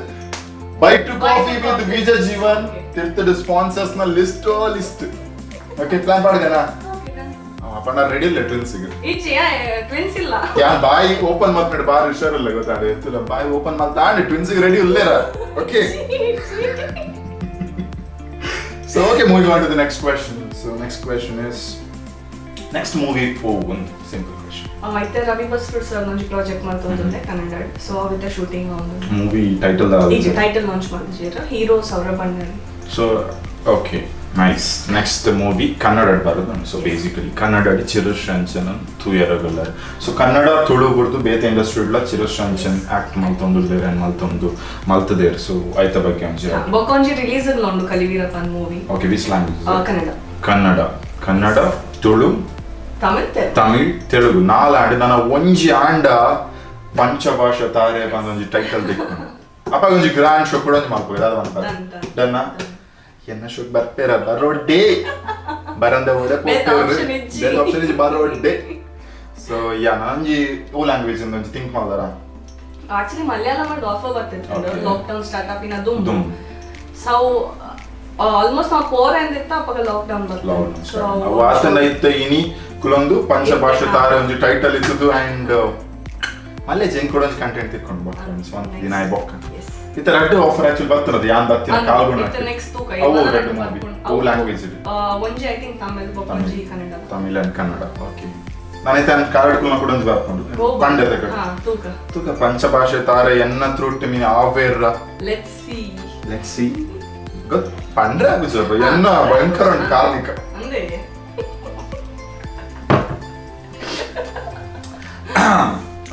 buy to coffee with Vijay Jeevan ತಿರ್ತದ sponsors ನ list list. Okay plan ಮಾಡಿದನಾ? Okay done. ಅಪ್ಪಣ್ಣ ರೆಡಿ ಇಲ್ಲ ಟ್ವಿನ್ಸ್ ಗೆ. ಇಜ್ಜಿ ಟ್ವಿನ್ಸ್ ಇಲ್ಲ. ಯಾನ್ ಬಾಯಿ ಓಪನ್ ಮಾಡ್ಬಿಟ್ಟು ಬಾರಿ ಹುಷಾರಿಲ್ಲ ಗೊತ್ತಾಡ ಎತ್ತಲ್ಲ ಬಾಯಿ ಓಪನ್ ಮಾಡ್ತಾ ಟ್ವಿನ್ಸ್ ಗೆ ready ಇಲ್ಲೇರ. Okay. So okay, moving on to the next question. So next question is next movie for one simple question. ಐತೆ ರವಿ ಬಸ್ರೂರ್ ಸರ್ ಒಂಜಿ ಪ್ರಾಜೆಕ್ಟ್ ಮಾಡ್ತೊಂದುಲ್ಲೆ ಕನ್ನಡ. ಸೊ ಅವಿತ ಶೂಟಿಂಗ್ ಒಂದು ಮೂವಿ ಟೈಟಲ್ ಇಜ್ಜಿ ಟೈಟಲ್ ಲಾಂಚ್ ಮಾಡ್ತಿದ್ದೀರ hero Saurabh Bhandari. So okay, nice. Next movie Kannada ಬರೋದು. ಸೊ basically Kannada Chirashree Anchan ತೂಯರಗಲ್ಲ. ಸೊ ಕನ್ನಡ ತುಳು ಬುಡ್ದು ಬೇತೆ ಇಂಡಸ್ಟ್ರಿ ಉಡ್ಲ ಚಿರಶ್ರೀ ಅಂಚನ್ ಆಕ್ಟ್ ಮಲ್ತೊಂದುಲ್ಲೇರ್ ಅಂಡ್ ಮಲ್ತೊಂದು ಮಲ್ತದೇರ್. ಸೊ ಐತ ಬಗ್ಗೆ ಒಂಜಿ ಬೊಕೊಂಜಿ ರಿಲೀಸ್ ಉಂಡು Kaliveerappan movie. Okay, which language? Kannada. Kannada, Kannada, Tulu, Tamil, Telugu ನಾಲಾಂಡ್ ನನ್ನ ಒಂಜಿ ಆಂಡ ಪಂಚಭಾಷೆ ತಾರೆ ಬಂದೊಂಜಿ ಟೈಟಲ್ ದಿಕ್ಕು ಅಪ್ಪ ಒಂಜಿ ಗ್ರ್ಯಾಂಡ್ ಶೋ ಕೂಡ ಒಂಜಿ ಮಲ್ಪುವೆ ದಾದ ಮನ್ಪ ಡನ್ನ ಎನ್ನ ಶೋಕ್ ಬರ್ಪೇರ ಬರೋಡ್ಡೆ ಬರಂದ ಓಡೆ ಪೋಪೇರು ಆಪ್ಷನ್ ಇಜ್ಜಿ ಬರೋಡ್ಡೆ. ಸೊ ಯಾ ನಾನೊಂಜಿ ಓ ಲ್ಯಾಂಗ್ವೇಜ್ ಒಂಜಿ ಥಿಂಕ್ ಮಾಡ್ದಾರ. ಆಕ್ಚುಲಿ ಮಲಯಾಳಂ ಮಾಡಿ ಆಫರ್ ಬರ್ತಿತ್ತು lock down start ಆಪಿನ ದುಂಬು. ಸೊ ಆಲ್ಮೋಸ್ಟ್ ನಾವು ಪೋರ್ ಅಂದಿತ್ತ ಅಪ್ಪಾಗ ಲಾಕ್ ಡೌನ್ ಬರ್ತಿತ್ತು. ಸೊ ವಾಸನ ಇತ್ತ ಇನಿ ಕುಲೊಂದು ಪಂಚಭಾಷೆ ತಾರೆ ಒಂಜಿ ಟೈಟಲ್ ಇತ್ತದು ಅಂಡ್ ಮಲ್ಲೆ ಜೆನ್ ಕೂಡ ಒಂಜಿ ಕಂಟೆಂಟ್ ತಿಕ್ಕೊಂಡು ಬೊಕ್ಕ ಸ್ವಂತ ದಿನ ಆಯ್ ಬೊಕ್ಕ ಈ ತರ ಅಡ್ಡು ಆಫರ್ ಆಕ್ಚುಲಿ ಬರ್ತದ ಯಾನ್ ಬರ್ತಿನ ಕಾಲ್ಗುಣ ನೆಕ್ಸ್ಟ್ ತೂಕ ಅವು ರಡ್ಡು ಮೂವಿ ಓ ಲ್ಯಾಂಗ್ವೇಜ್ ಇದೆ ಒಂಜಿ I think Tamil ಬೊಕೊಂಜಿ Kannada. Tamil and Kannada. Okay, ನಾನೈತೆ ಅನ್ ಕಾರ್ಡ್ ಕುಲ ಕೂಡ ಒಂಜಿ ಬರ್ಕೊಂಡು ಪಂಡೆ ತಕ ತೂಕ ತೂಕ ಪಂಚಭಾಷೆ ತಾರೆ ಎನ್ನ ತ್ರೂಟ್ ಮೀನ್ ಆವೇರ. Let's see, let's see ಗೊತ್ತು ಪಂಡ್ರೆ ಆಗುಜ ಎನ್ನ ಭಯಂಕರ ಉಂಟು ಕಾರ್ಮಿಕ ಅಂದೆ.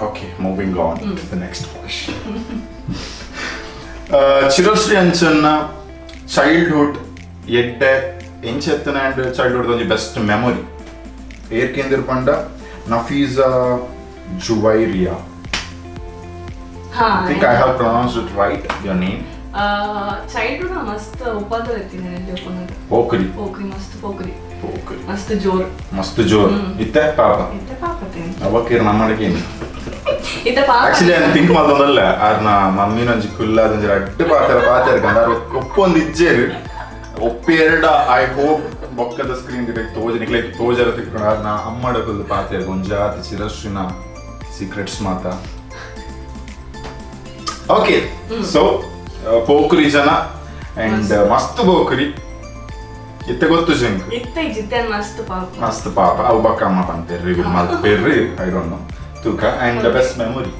Okay, moving on to the next question. Chirashree Anchan childhood ಎಡ್ಡೆ ಎಂಚೆತ್ತನ ಅಂಡ್ ಚೈಲ್ಡ್ಹುಡ್ ಒಂಜಿ ಬೆಸ್ಟ್ ಮೆಮೊರಿ ಏರ್ಕೇಂದಿರ್ ಪಂಡ Nafeesa Juvairiya. I think I have pronounced it right, your name. Childhood ಮಸ್ತ್ ಉಪಾದ್ರ ಇತ್ತೀನಿ ಎಲ್ಲಿ ಪೋಕ್ರಿ ಪೋಕ್ರಿ ಮಸ್ತ್ ಪೋಕ್ರಿ ಪೋಕ್ರಿ ಮಸ್ತ್ ಜೋರ್ ಮಸ್ತ್ ಜೋರ್ ಇತ್ತೆ ಪಾಪ ಇತ್ತೆ ಪಾಪ ಅವಕ್ಕೇರ್ ನಮ್ಮಡಕ್ಕೆ ಇತ್ತೆ ಪಾಪ. ಆಕ್ಚುಲಿ ನಾನು ಥಿಂಕ್ ಮಾಡ್ದಲ್ಲ ಆರ್ನ ಮಮ್ಮಿನ ಒಂಜಿ ಕುಲ್ಲ ಒಂಜಿ ರಡ್ಡು ಪಾತ್ರ ಪಾತ್ರ ಕಂದಾರ ಒಪ್ಪೊಂದು ಇಜ್ಜೇರು ಒಪ್ಪೆರಡ I hope ಬೊಕ್ಕದ ಸ್ಕ್ರೀನ್ ಡಿರೆಕ್ಟ್ ತೋಜ ನಿಕ್ಲೆ ತೋಜರ ತಿಕ್ಕೊಂಡು ಆರ್ನ ಅಮ್ಮಡ ಕುಲ್ದು ಪಾತ್ರ ಒಂಜಾತಿ ಚಿರಶ್ರೀನ ಸೀಕ್ರೆಟ್ಸ್ ಮಾತಾ. ಓಕೆ, ಸೊ ಪೋಕ್ರಿ ಜನ ಅಂಡ್ ಮಸ್ತ್ ಪೋಕ್ರಿ ಇತ್ತೆ ಗೊತ್ತು ಜಂಕ್ ಇತ್ತೆ ಜಿತ್ತೆ ಮಸ್ತ್ ಪಾಪ ಮಸ್ತ್ ಪಾಪ ಅವು ಬಕ್ಕ ಅಮ್ಮ ಪಂಪೇರ್ರಿ ರಿವೀಲ್ ಮಲ್ಪೇರ್ರಿ I don't know ತೂಕ. And best memory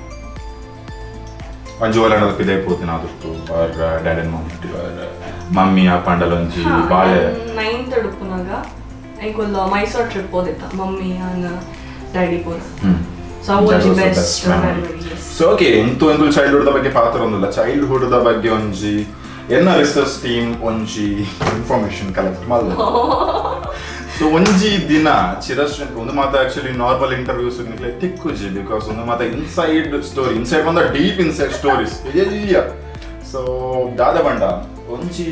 ಒಂಜಿ ಒಲಂಡದ ಪಿದೆ ಪೋತಿನ ಆದುರ್ತು or dad and mummy or mummy ಆ ಪಂಡಲ ಒಂಜಿ ಬಾಳೆ ನೈನ್ತ್ ಉಡುಪುನಾಗ ಎಂಕೊಲ್ಲ ಮೈಸೂರು ಟ್ರಿಪ್ ಹೋದಿತ್ತ ಮಮ್ಮಿ ಅನ್ನ ಡ್ಯಾಡಿ ಪೋದ. ಸೊ ಒಂಜಿ best memory. So okay, ಇಂತು ಒಂದು ಚೈಲ್ಡ್ಹುಡ್ ಬಗ್ಗೆ ಪಾತ್ರ ಒಂದಿಲ್ಲ. ಚೈಲ್ಡ್ಹುಡ್ ಬಗ್ಗೆ ಒಂಜಿ ಎನ್ನ ರಿಸರ್ಚ್ ಟೀಮ್ ಒಂಜಿ ಇನ್ಫಾರ್ಮೇಶನ್ ಕಲೆಕ್ಟ್ ಮಲ್ಲ. ಸೊ ಒಂಜಿ ದಿನ ಚಿರಶ್ರೀ ಒಂದು ಮಾತು ಆಕ್ಚುಲಿ ನಾರ್ಮಲ್ ಇಂಟರ್ವ್ಯೂಸ್ ತಿಕ್ಕುಜಿ because ಒಂದು ಮಾತ inside story inside ಬಂದ deep inside stories ಎಲ್ಲಿಯ. ಸೊ ದಾದ ಬಂಡ ಒಂಜಿ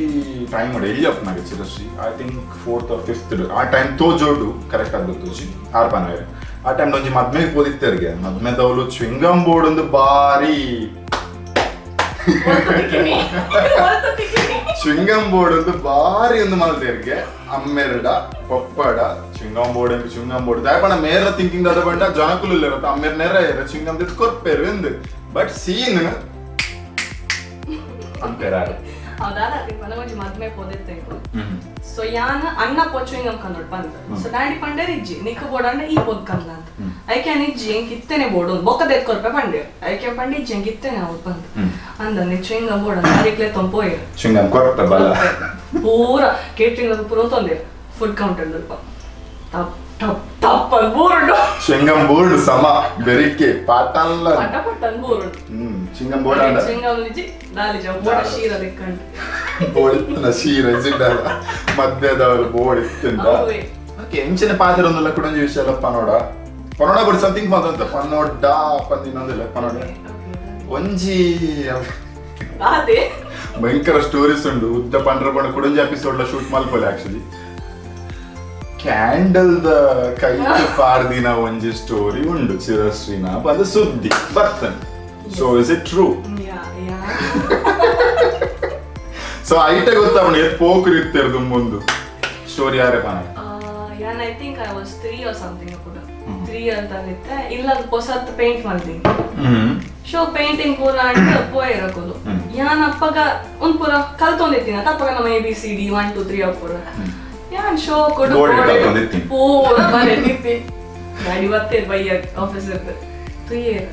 ಟೈಮ್ ಎಲ್ಲಿ ಅಪ್ಪನಾಗ Chirashree I think 4th or 5th ಆ ಟೈಮ್ ತೋಜೋಡು ಕರೆಕ್ಟ್ ಆಗಿ ತೋಜಿ ಆರ್ ಪನಾಯರ್ ಆ ಟೈಮ್ ಒಂಜಿ ಮದ್ಮೆಗೆ ಪೋದಿತ್ತರಿಗೆ ಮದ್ಮೆದವಳು chewing gum board ಒಂದು ಬಾರಿ chewing gum board ಒಂದು ಬಾರಿ ಒಂದು ಮಲ್ದೇರ್ಗೆ ಅಮ್ಮೆರಡ ಪಪ್ಪಡ chewing gum board ಎಂಬ chewing gum board ದಾಯಪಣ Mera thinking ದಾದ ಬಂಡ ಜನಕುಲು ಇರುತ್ತೆ ಅಮ್ಮೇರ ನೇರ ಚುಂಗಮ್ ದಿತ್ ಕೊರ್ಪೇರು ಎಂದು ಬಟ್ ಸೀನ್ ಅಂಪೇರ ಹೌದಾ ಒಂಜಿ ಮದ್ಮೆ ಪೋದಿತ್ತೆ. ಸೊ ಯಾನ್ ಅಣ್ಣ ಪೋ ಚುಂಗಮ್ ಕಂದೊಡ್ ಪಂದ್. ಸೊ ಡ್ಯಾಡಿ ಪಂಡೇರ್ ಇಜ್ಜಿ ನಿಕ್ಕು ಬೋರ್ಡ್ ಅಂಡ ಈ ಪೋದ್ ಕಂದ ಅಂತ ಐಕೆ ಇಜ್ಜಿ ಎಂಕ್ ಇತ್ತೇನೆ ಬೋರ್ಡ್ ಬೊಕ್ಕ ದೇತ್ ಕೊರ್ಪೆ ಪಂಡೆ ಐಕೆ ಪಂಡೆ ಇಜ್ಜಿ ಎಂಕ್ ಇತ್ತೇನೆ ಅವ್ರು ಪಂದ್ ಅಂದ chewing gum board ಅಂದ ಅರಿಕ್ಲೆ ತೊಂಪೋಯ್ ಚುಂಗಮ್ ಕೊರ್ಪೆ ಬಲ ಪೂರ ಕೇಟರಿಂಗ್ ಪೂರ ತೊಂದೆ ಫುಡ್ ಕೌಂಟರ್ ದಲ್ಪ ಟಪ್ ಟಪ್ ಟಪ್ ಅಂದ್ board chewing gum board ಸಮ ಬೆರಿಕೆ ಪಾಟಲ್ಲ ಪಟ ಪಟ ಅಂದ್ board chewing gum board ಅಂಡ ಚುಂಗಮ್ ಲಿಜಿ ದಾಲಿಜ ಬೋರ್ಡ್ ಶೀರ ದಿಕ್ಕಂಡ್ ಬೋರ್ಡ್ ಇತ್ತನ ಶೀರ ಇಜ್ಜಿಡಲ್ಲ ಮಧ್ಯದವರು ಬೋರ್ಡ್ ಇತ್ತಿಂದ. ಓಕೆ, ಎಂಚಿನ ಪಾತ್ರ ಒಂದಲ್ಲ ಕೂಡ ಒಂಜಿ ವಿಷಯ ಅಲ್ಲ ಪನೋಡ ಪನೋಡ ಬಟ್ ಸಮಥಿಂಗ್ ಬಂದಂತ ಪನೋಡ ಪಂದಿನೊಂದಿಲ್ಲ ಪನೋಡ ಒಂಜಿ ಭಯಂಕರ ಸ್ಟೋರೀಸ್ ಉಂಡು ಉದ್ದ ಪಂಡ್ರ ಪಂಡ ಕೂಡ ಒಂಜಿ ಎಪಿಸೋಡ್ ಶೂಟ್ ಮಲ್ಪೊಲೆ. ಆಕ್ಚುಲಿ ಕ್ಯಾಂಡಲ್ the ಕೈಗೆ ಪಾರ್ದಿನ ಒಂಜಿ ಸ್ಟೋರಿ ಉಂಡು ಚಿರಶ್ರೀನ ಬಂದು ಸುದ್ದಿ ಬರ್ತಾನೆ. So is it true? So ಐಟೆ ಗೊತ್ತಾಪುಂಡು ಏತ್ ಪೋಕುರು ಇತ್ತೆರ್ ದುಂಬುಂದು ಸ್ಟೋರಿ ಯಾರೇ ಪಾನ. ಯಾನ್ I think I was 3 or something ಅಪುಗ 3 ಅಂತ ಇತ್ತೆ ಇಲ್ಲ ಹೊಸತ್ ಪೇಂಟ್ ಮಾಡ್ತೀನಿ ಶೋ ಪೇಂಟಿಂಗ್ ಪೂರ ಅಂಡ್ ಪೋಯಿರಕೋದು ಯಾನ್ ಅಪ್ಪಗ ಒಂದ್ ಪೂರ ಕಲ್ತೊಂದಿತ್ತೀನಿ ಅತ್ತ ಅಪ್ಪಗ ನಮ್ಮ A B C D 1 2 3 ಅಪ್ಪುರ ಯಾನ್ ಶೋ ಕೊಡು ಪೂರ ಬರೆದಿತ್ತಿ ಗಾಡಿ ಬತ್ತೇರ್ ಬಯ್ಯ ಆಫೀಸ್ ತುಯ್ಯೇರ್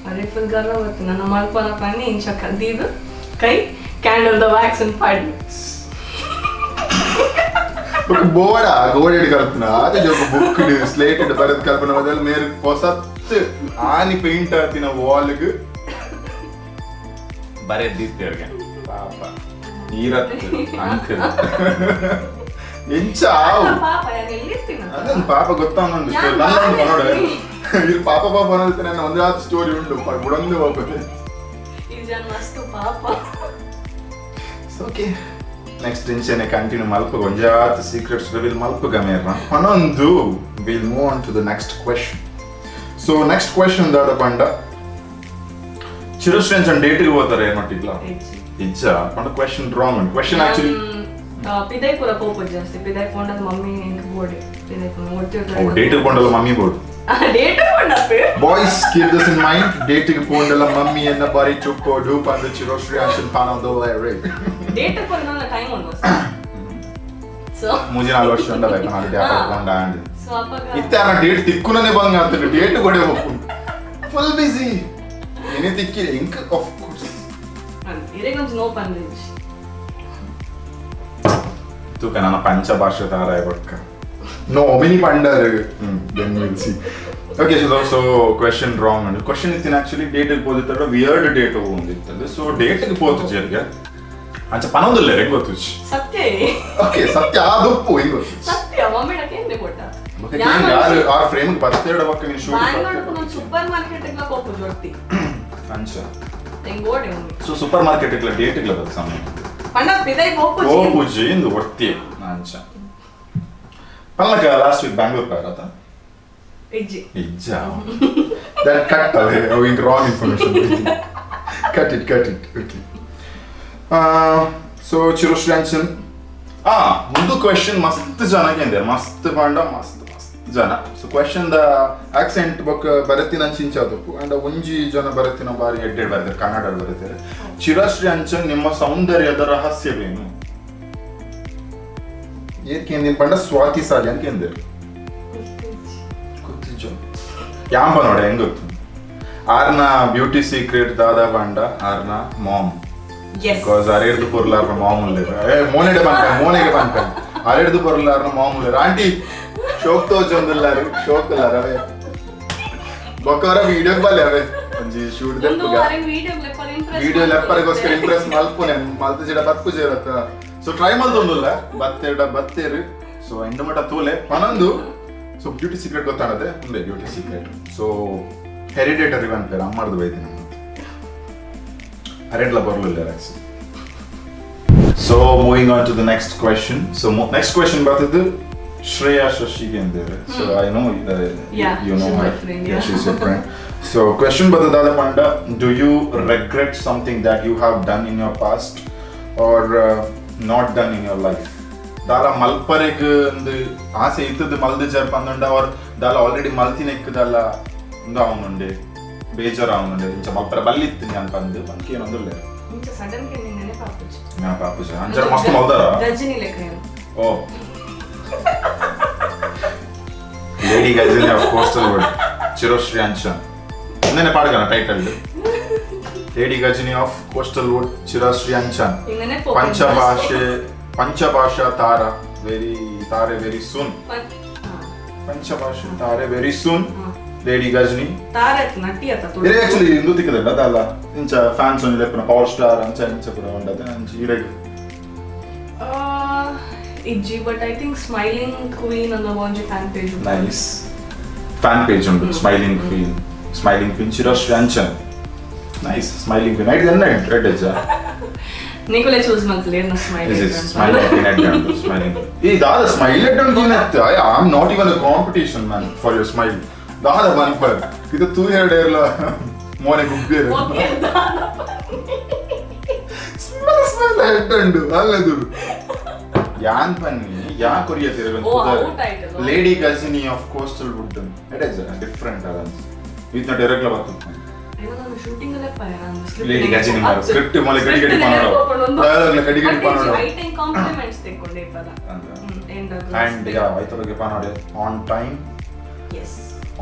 ಅರೆ ಫುಲ್ ಗರ್ವ ಬತ್ತು ನನ್ನ ಮಲ್ಪನ ಪನ್ನಿ ಇಂಚ ಕದ್ದೀದು ಕೈ candle the wax and ಪಾಡಿ ಬೋಡ ಗೋಡೆಡ್ ಕಲ್ಪನ ಅದೇ ಜೋಗ ಬುಕ್ ಸ್ಲೇಟ್ ಬರೆದ ಕಲ್ಪನ ಬದಲು ಮೇರೆ ಹೊಸತ್ ಆನಿ ಪೇಂಟ್ ಆತಿನ ವಾಲ್ಗ್ ಬರೆದಿತ್ತೇರ್ಗೆ ಪಾಪ ಈರತ್ ಅಂಕಲ್ ಎಂಚ ಪಾಪ ಯಾನ್ ಎಲ್ಲಿರ್ತೀನಿ ಅದನ್ನ ಪಾಪ ಗೊತ್ತಾವೊಂದು ಸ್ಟೋರಿ ನನ್ನ ಉಂಟು ನೋಡು ಇಲ್ಲಿ ಪಾಪ ಪಾಪ ಅನ್ನೋದು ನನ್ನ ಒಂದೇ ಆದ ಸ್ಟೋರಿ ಉಂಟು ಬುಡಂದು ಹೋಗ್ಬೇಕು ಈ ಜನ ಮಸ್ತ್ ಪಾಪ. ಓಕೆ ನೆಕ್ಸ್ಟ್ ಇಂಚೆನೆ ಕಂಟಿನ್ಯೂ ಮಲ್ಪಗ ಒಂಜಾತ್ ಸೀಕ್ರೆಟ್ಸ್ ರಿವೀಲ್ ಮಲ್ಪಗ ಮೇರ್ನ ಪನೊಂದು will move on to the next question. So next question ದಾದ ಪಂಡ ಚಿರಶ್ರೇಂಚನ್ ಡೇಟಿಗೆ ಹೋತಾರೆ ಏನೊಟ್ಟಿಗ್ಲ ಇಜ್ಜ ಪಂಡ question wrong question actually ಪಿದೈ ಪೂರ ಪೋಪು ಜಾಸ್ತಿ ಪಿದೈ ಪೋಂಡದ ಮಮ್ಮಿ ಎಂಕ್ ಬೋರ್ಡ್ ಪಿದೈ ಪೋಂಡ ಓ ಡೇಟಿಗೆ ಪೋಂಡಲ್ಲ mummy board date ಪೋಂಡಪ್ಪೆ boys keep this in mind ಡೇಟಿಗೆ ಪೋಂಡಲ್ಲ mummy ಎನ್ನ ಬಾರಿ ಚುಪ್ಪೋ ಡೂಪ್ ಅಂದ ಚಿರಶ್ರೀ ಆನ್ಸನ್ ಪಾನೋದಲ್ಲ ರೇ ಡೇಟ್ ಪೋಂಡಲ್ಲ ಟೈಮ್ ಉಂಡು ಸೊ ಮೂಜಿ ನಾಲ್ಕು ವರ್ಷ ಉಂಡಲ್ಲ ನಾನು ಡೇಟ್ ಪೋಂಡ ಅಂಡ್ ಸೊ ಅಪ್ಪಗ ಇತ್ತೆ ಆನ ಡೇಟ್ ತಿಕ್ಕುನನೆ ಬಂಗ ಅಂತ ಡೇಟ್ ಕೊಡೆ ಹೋಗು ಫುಲ್ ಬಿಸಿ ಎನಿ ತಿಕ್ಕಿ ink of course ಇರೆಗೊಂಜ್ no ಪಂದಿಜ್ ತೂಕ ನನ್ನ ಪಂಚಭಾಷೆ ತಾರಾಯ ಬಕ್ಕ No, many pandar. Then we'll see. Okay, so question wrong and question is in actually date ಹೋದಿತ್ತಡ weird date ಹೋಗಿತ್ತಲ್ಲ. So date ಗೆ ಪೋತು ಜರ್ಗೆ ಅಂಚ ಪನೊಂದುಲ್ಲೆ ಹೆಂಗ್ ಗೊತ್ತು ಸತ್ಯ. ಓಕೆ ಸತ್ಯ ಆದೊಪ್ಪು ಹೆಂಗ್ ಗೊತ್ತು ಸತ್ಯ ಮಮ್ಮಿಡ ಕೇಂದೆ ಕೊಟ್ಟ ಯಾರು ಆ ಫ್ರೇಮ್ ಬತ್ತೆರಡ ಬಕ್ಕ ನೀನು ಶೂಟ್ ಬ್ಯಾಂಗ್ಳೂರ್ ಸೂಪರ್ ಮಾರ್ಕೆಟ್ ಗೆ ಪೋಪು ಜೊಟ್ಟಿ ಅಂಚ ಹೆಂಗ್ ಓಡೆ mummy. So super market ಗೆ ಡೇಟ್ ಗೆ ಬತ್ತ ಸಮಯ ಪಂಡ ಪಿದೈ ಪೋಪು ಪೋಪುಜಿ ಇಂದು ಒಟ್ಟಿ ಅಂಚ ಪಲ್ಲಕ ಲಾಸ್ಟ್ ವೀಕ್ ಬ್ಯಾಂಗ್ಳೂರ್ ಪಾರತ ಇಜ್ಜಿ ಇಜ್ಜ that cut away oh wrong information cut it okay so Chirashree ಒಂದು ಕ್ವೆಶ್ಚನ್ ಮಸ್ತ್ ಜನ ಕೇಂದ್ರ ಮಸ್ತ್ ಪಾಂಡ ಮಸ್ತ್ ಮಸ್ತ್ ಜನ so question the accent ಬೊಕ್ಕ ಬರತಿನ ಅಂಚಿಂಚಾದಪ್ಪು ಅಂಡ್ ಒಂಜಿ ಜನ ಬರತಿನ ಬಾರಿ ಎಡ್ಡೆಡ್ ಬರೆತಾರೆ ಕನ್ನಡ ಬರೆತಾರೆ. ಚಿರಶ್ರೀ ಅಂಚನ್ ನಿಮ್ಮ ಸೌಂದರ್ಯದ ರಹಸ್ಯವೇನು? ಏಕೆಂದಿನ ಪಂಡ ಸ್ವಾತಿ ಸಾಲಿ ಅಂತ ಕೇಂದ್ರ ಗೊತ್ತಿಜ್ಜೋ ಯಾಂಬ ನೋಡ ಹೆಂಗ್ ಗೊತ್ತು ಆರ್ನ ಬ್ಯೂಟಿ ಸೀಕ್ರೆಟ್ ದಾದಾ ಪಂಡ ಆರ್ನ ಮಾಮ್ because ಅರೆಡ್ದು ಪೊರ್ಲಾರ್ನ ma'am ಉಲ್ಲೇರು ಏ ಮೋನೆಡೆ ಪನ್ಪ ಮೋನೆಗೆ ಪನ್ಪ ಅರೆಡ್ದು ಪೊರ್ಲಾರ್ನ ಮಾಮ್ ಉಲ್ಲೇರು ಆಂಟಿ ಶೋಕ್ ತೋಜೊಂದುಲ್ಲಾರು ಶೋಕ್ ಉಲ್ಲಾರ ಅವೇ ಬೊಕ್ಕವರ ವಿಡಿಯೋ ಬಲ್ಲೆ ಅವೇ ಒಂಜಿ ಶೂಟ್ ದೆಪ್ಪುಗ ವಿಡಿಯೋ ಲೆಪ್ಪರಿಗೋಸ್ಕರ ಇಂಪ್ರೆಸ್ ಮಲ್ಪುನೆ ಮಲ್ತು ಜಿಡ ಬತ್ಪು ಜೇರತ್ತ. ಸೊ ಟ್ರೈ ಮಲ್ತೊಂದುಲ್ಲ ಬತ್ತೆರಡ ಬತ್ತೇರು ಸೊ ಎಂಡು ಮಟ ತೂಲೆ ಪನೊಂದು. So beauty secret ಗೊತ್ತಾನದೆ ಉಂದೆ beauty secret so hereditary ಪನ್ಪೇರು ಅಮ್ಮರ್ದು ಬೈದಿ ನಮ್ಮ ಅರೆಡ್ಲ ಬರಲಿಲ್ಲ. So moving on to the next question. So next question ಬರ್ತಿದ್ದು Shreya ಶಶಿಗೆ ಅಂದೇವೆ. So I know you know my friend. Yeah, she is your friend. So question ಬರ್ತದಾದ panda do you regret something that you have done in your past or not done in your life? ದಾಲ ಮಲ್ಪರೆಗ್ ಒಂದು ಆಸೆ ಇತ್ತದ ಮಲ್ದ ಜರ್ ಪಂದುಂಡ R ದಾಲ already ಮಲ್ತಿನೆಕ್ ದಾಲ ಉಂದು ಅವನುಂಡೆ ಬೇಜಾರು ಅವನುಂಡೆ ಇಂಚ ಮಲ್ಪರೆ ಬಲ್ಲಿತ್ತು ನಾನು ಪಂದು ಪಂಕೆ ಏನೊಂದುಲ್ಲೆ ಇಂಚ ಸಡನ್ ಕೆ ನಿನ್ನೆ ನೆನಪಾಪುಜಿ ನೆನಪಾಪುಜಿ ಅಂಚರ ಮಸ್ತ್ ಮಲ್ದಾರ ಗಜಿನಿ ಲೆಕ್ಕ ಏನು oh lady Ghajini of coastal wood Chirashree Anchan ನೆನೆ ಪಾಡ್ಗನ title lady Ghajini of coastal wood Chirashree Anchan ಪಂಚಭಾಷೆ ಪಂಚಭಾಷಾ ತಾರಾ ವೆರಿ ತಾರೆ ವೆರಿ ಸೂನ್ ಪಂಚಭಾಷೆ ತಾರೆ very soon lady Ghajini ತಾರೆ ನಟಿ ಅತ್ತ ಇರೆ ಆಕ್ಚುಲಿ ಇಂದು ತಿಕ್ಕದಲ್ಲ ಅದಲ್ಲ ಇಂಚ ಫ್ಯಾನ್ಸ್ ಒಂಜಿ ಲೆಪ್ಪುನ ಪವರ್ ಸ್ಟಾರ್ ಅಂಚ ಇಂಚ ಪೂರ ಉಂಡತೆ ಅಂಚ ಇರೆಗ್ ಇಜ್ಜಿ but I think smiling queen ಅನ್ನೋ ಒಂಜಿ fan page nice fan page ಉಂಟು smiling queen smiling queen Chirashree Anchan nice smiling queen ಐಟ್ ಎನ್ನ ರೆಡ್ ಎಜ್ಜ ನಿಕೋಲೆ ಚೂಸ್ ಮಾಡ್ತಲೇ ನ smiling smiling queen ಎಡ್ ಉಂಟು ಸ್ಮೈಲಿಂಗ್ ಈ ದಾದ ಸ್ಮೈಲ್ ಎಡ್ ಉಂಟು ಏನತ್ತೆ I am not even a competition man for your smile ದಾದ ಮನ್ಪರ್ ಇದು ತೂ ಎರಡು ಇರಲ ಮೋನೆ ಗುಬ್ಬಿರು smile smile head ಉಂಟು ಅಲ್ಲದು ಯಾನ್ ಪನ್ನಿ ಯಾ ಕೊರಿಯತಿರ lady Ghajini of coastal wood it is different ಅದಂತ ಇದು ನಾ ಡೈರೆಕ್ಟ್ ಬತ್ತು ನಾನು ಶೂಟಿಂಗ್ ಅಲ್ಲೇ ಪಾಯ ನಾನು ಸ್ಕ್ರಿಪ್ಟ್ ಲೇಡಿ ಗಜಿನಿ ಮಾರ ಸ್ಕ್ರಿಪ್ಟ್ ಮೊಲೆ ಗಡಿ ಗಡಿ ಪಾನೋಡು ಡೈಲಾಗ್ ಗಡಿ ಗಡಿ ಪಾನೋಡು I time compliments ತೆಕ್ಕೊಂಡೆ ಇಪ್ಪದ and ಯಾ ಐತ ಬಗ್ಗೆ ಪಾನೋಡೆ on time. Yes,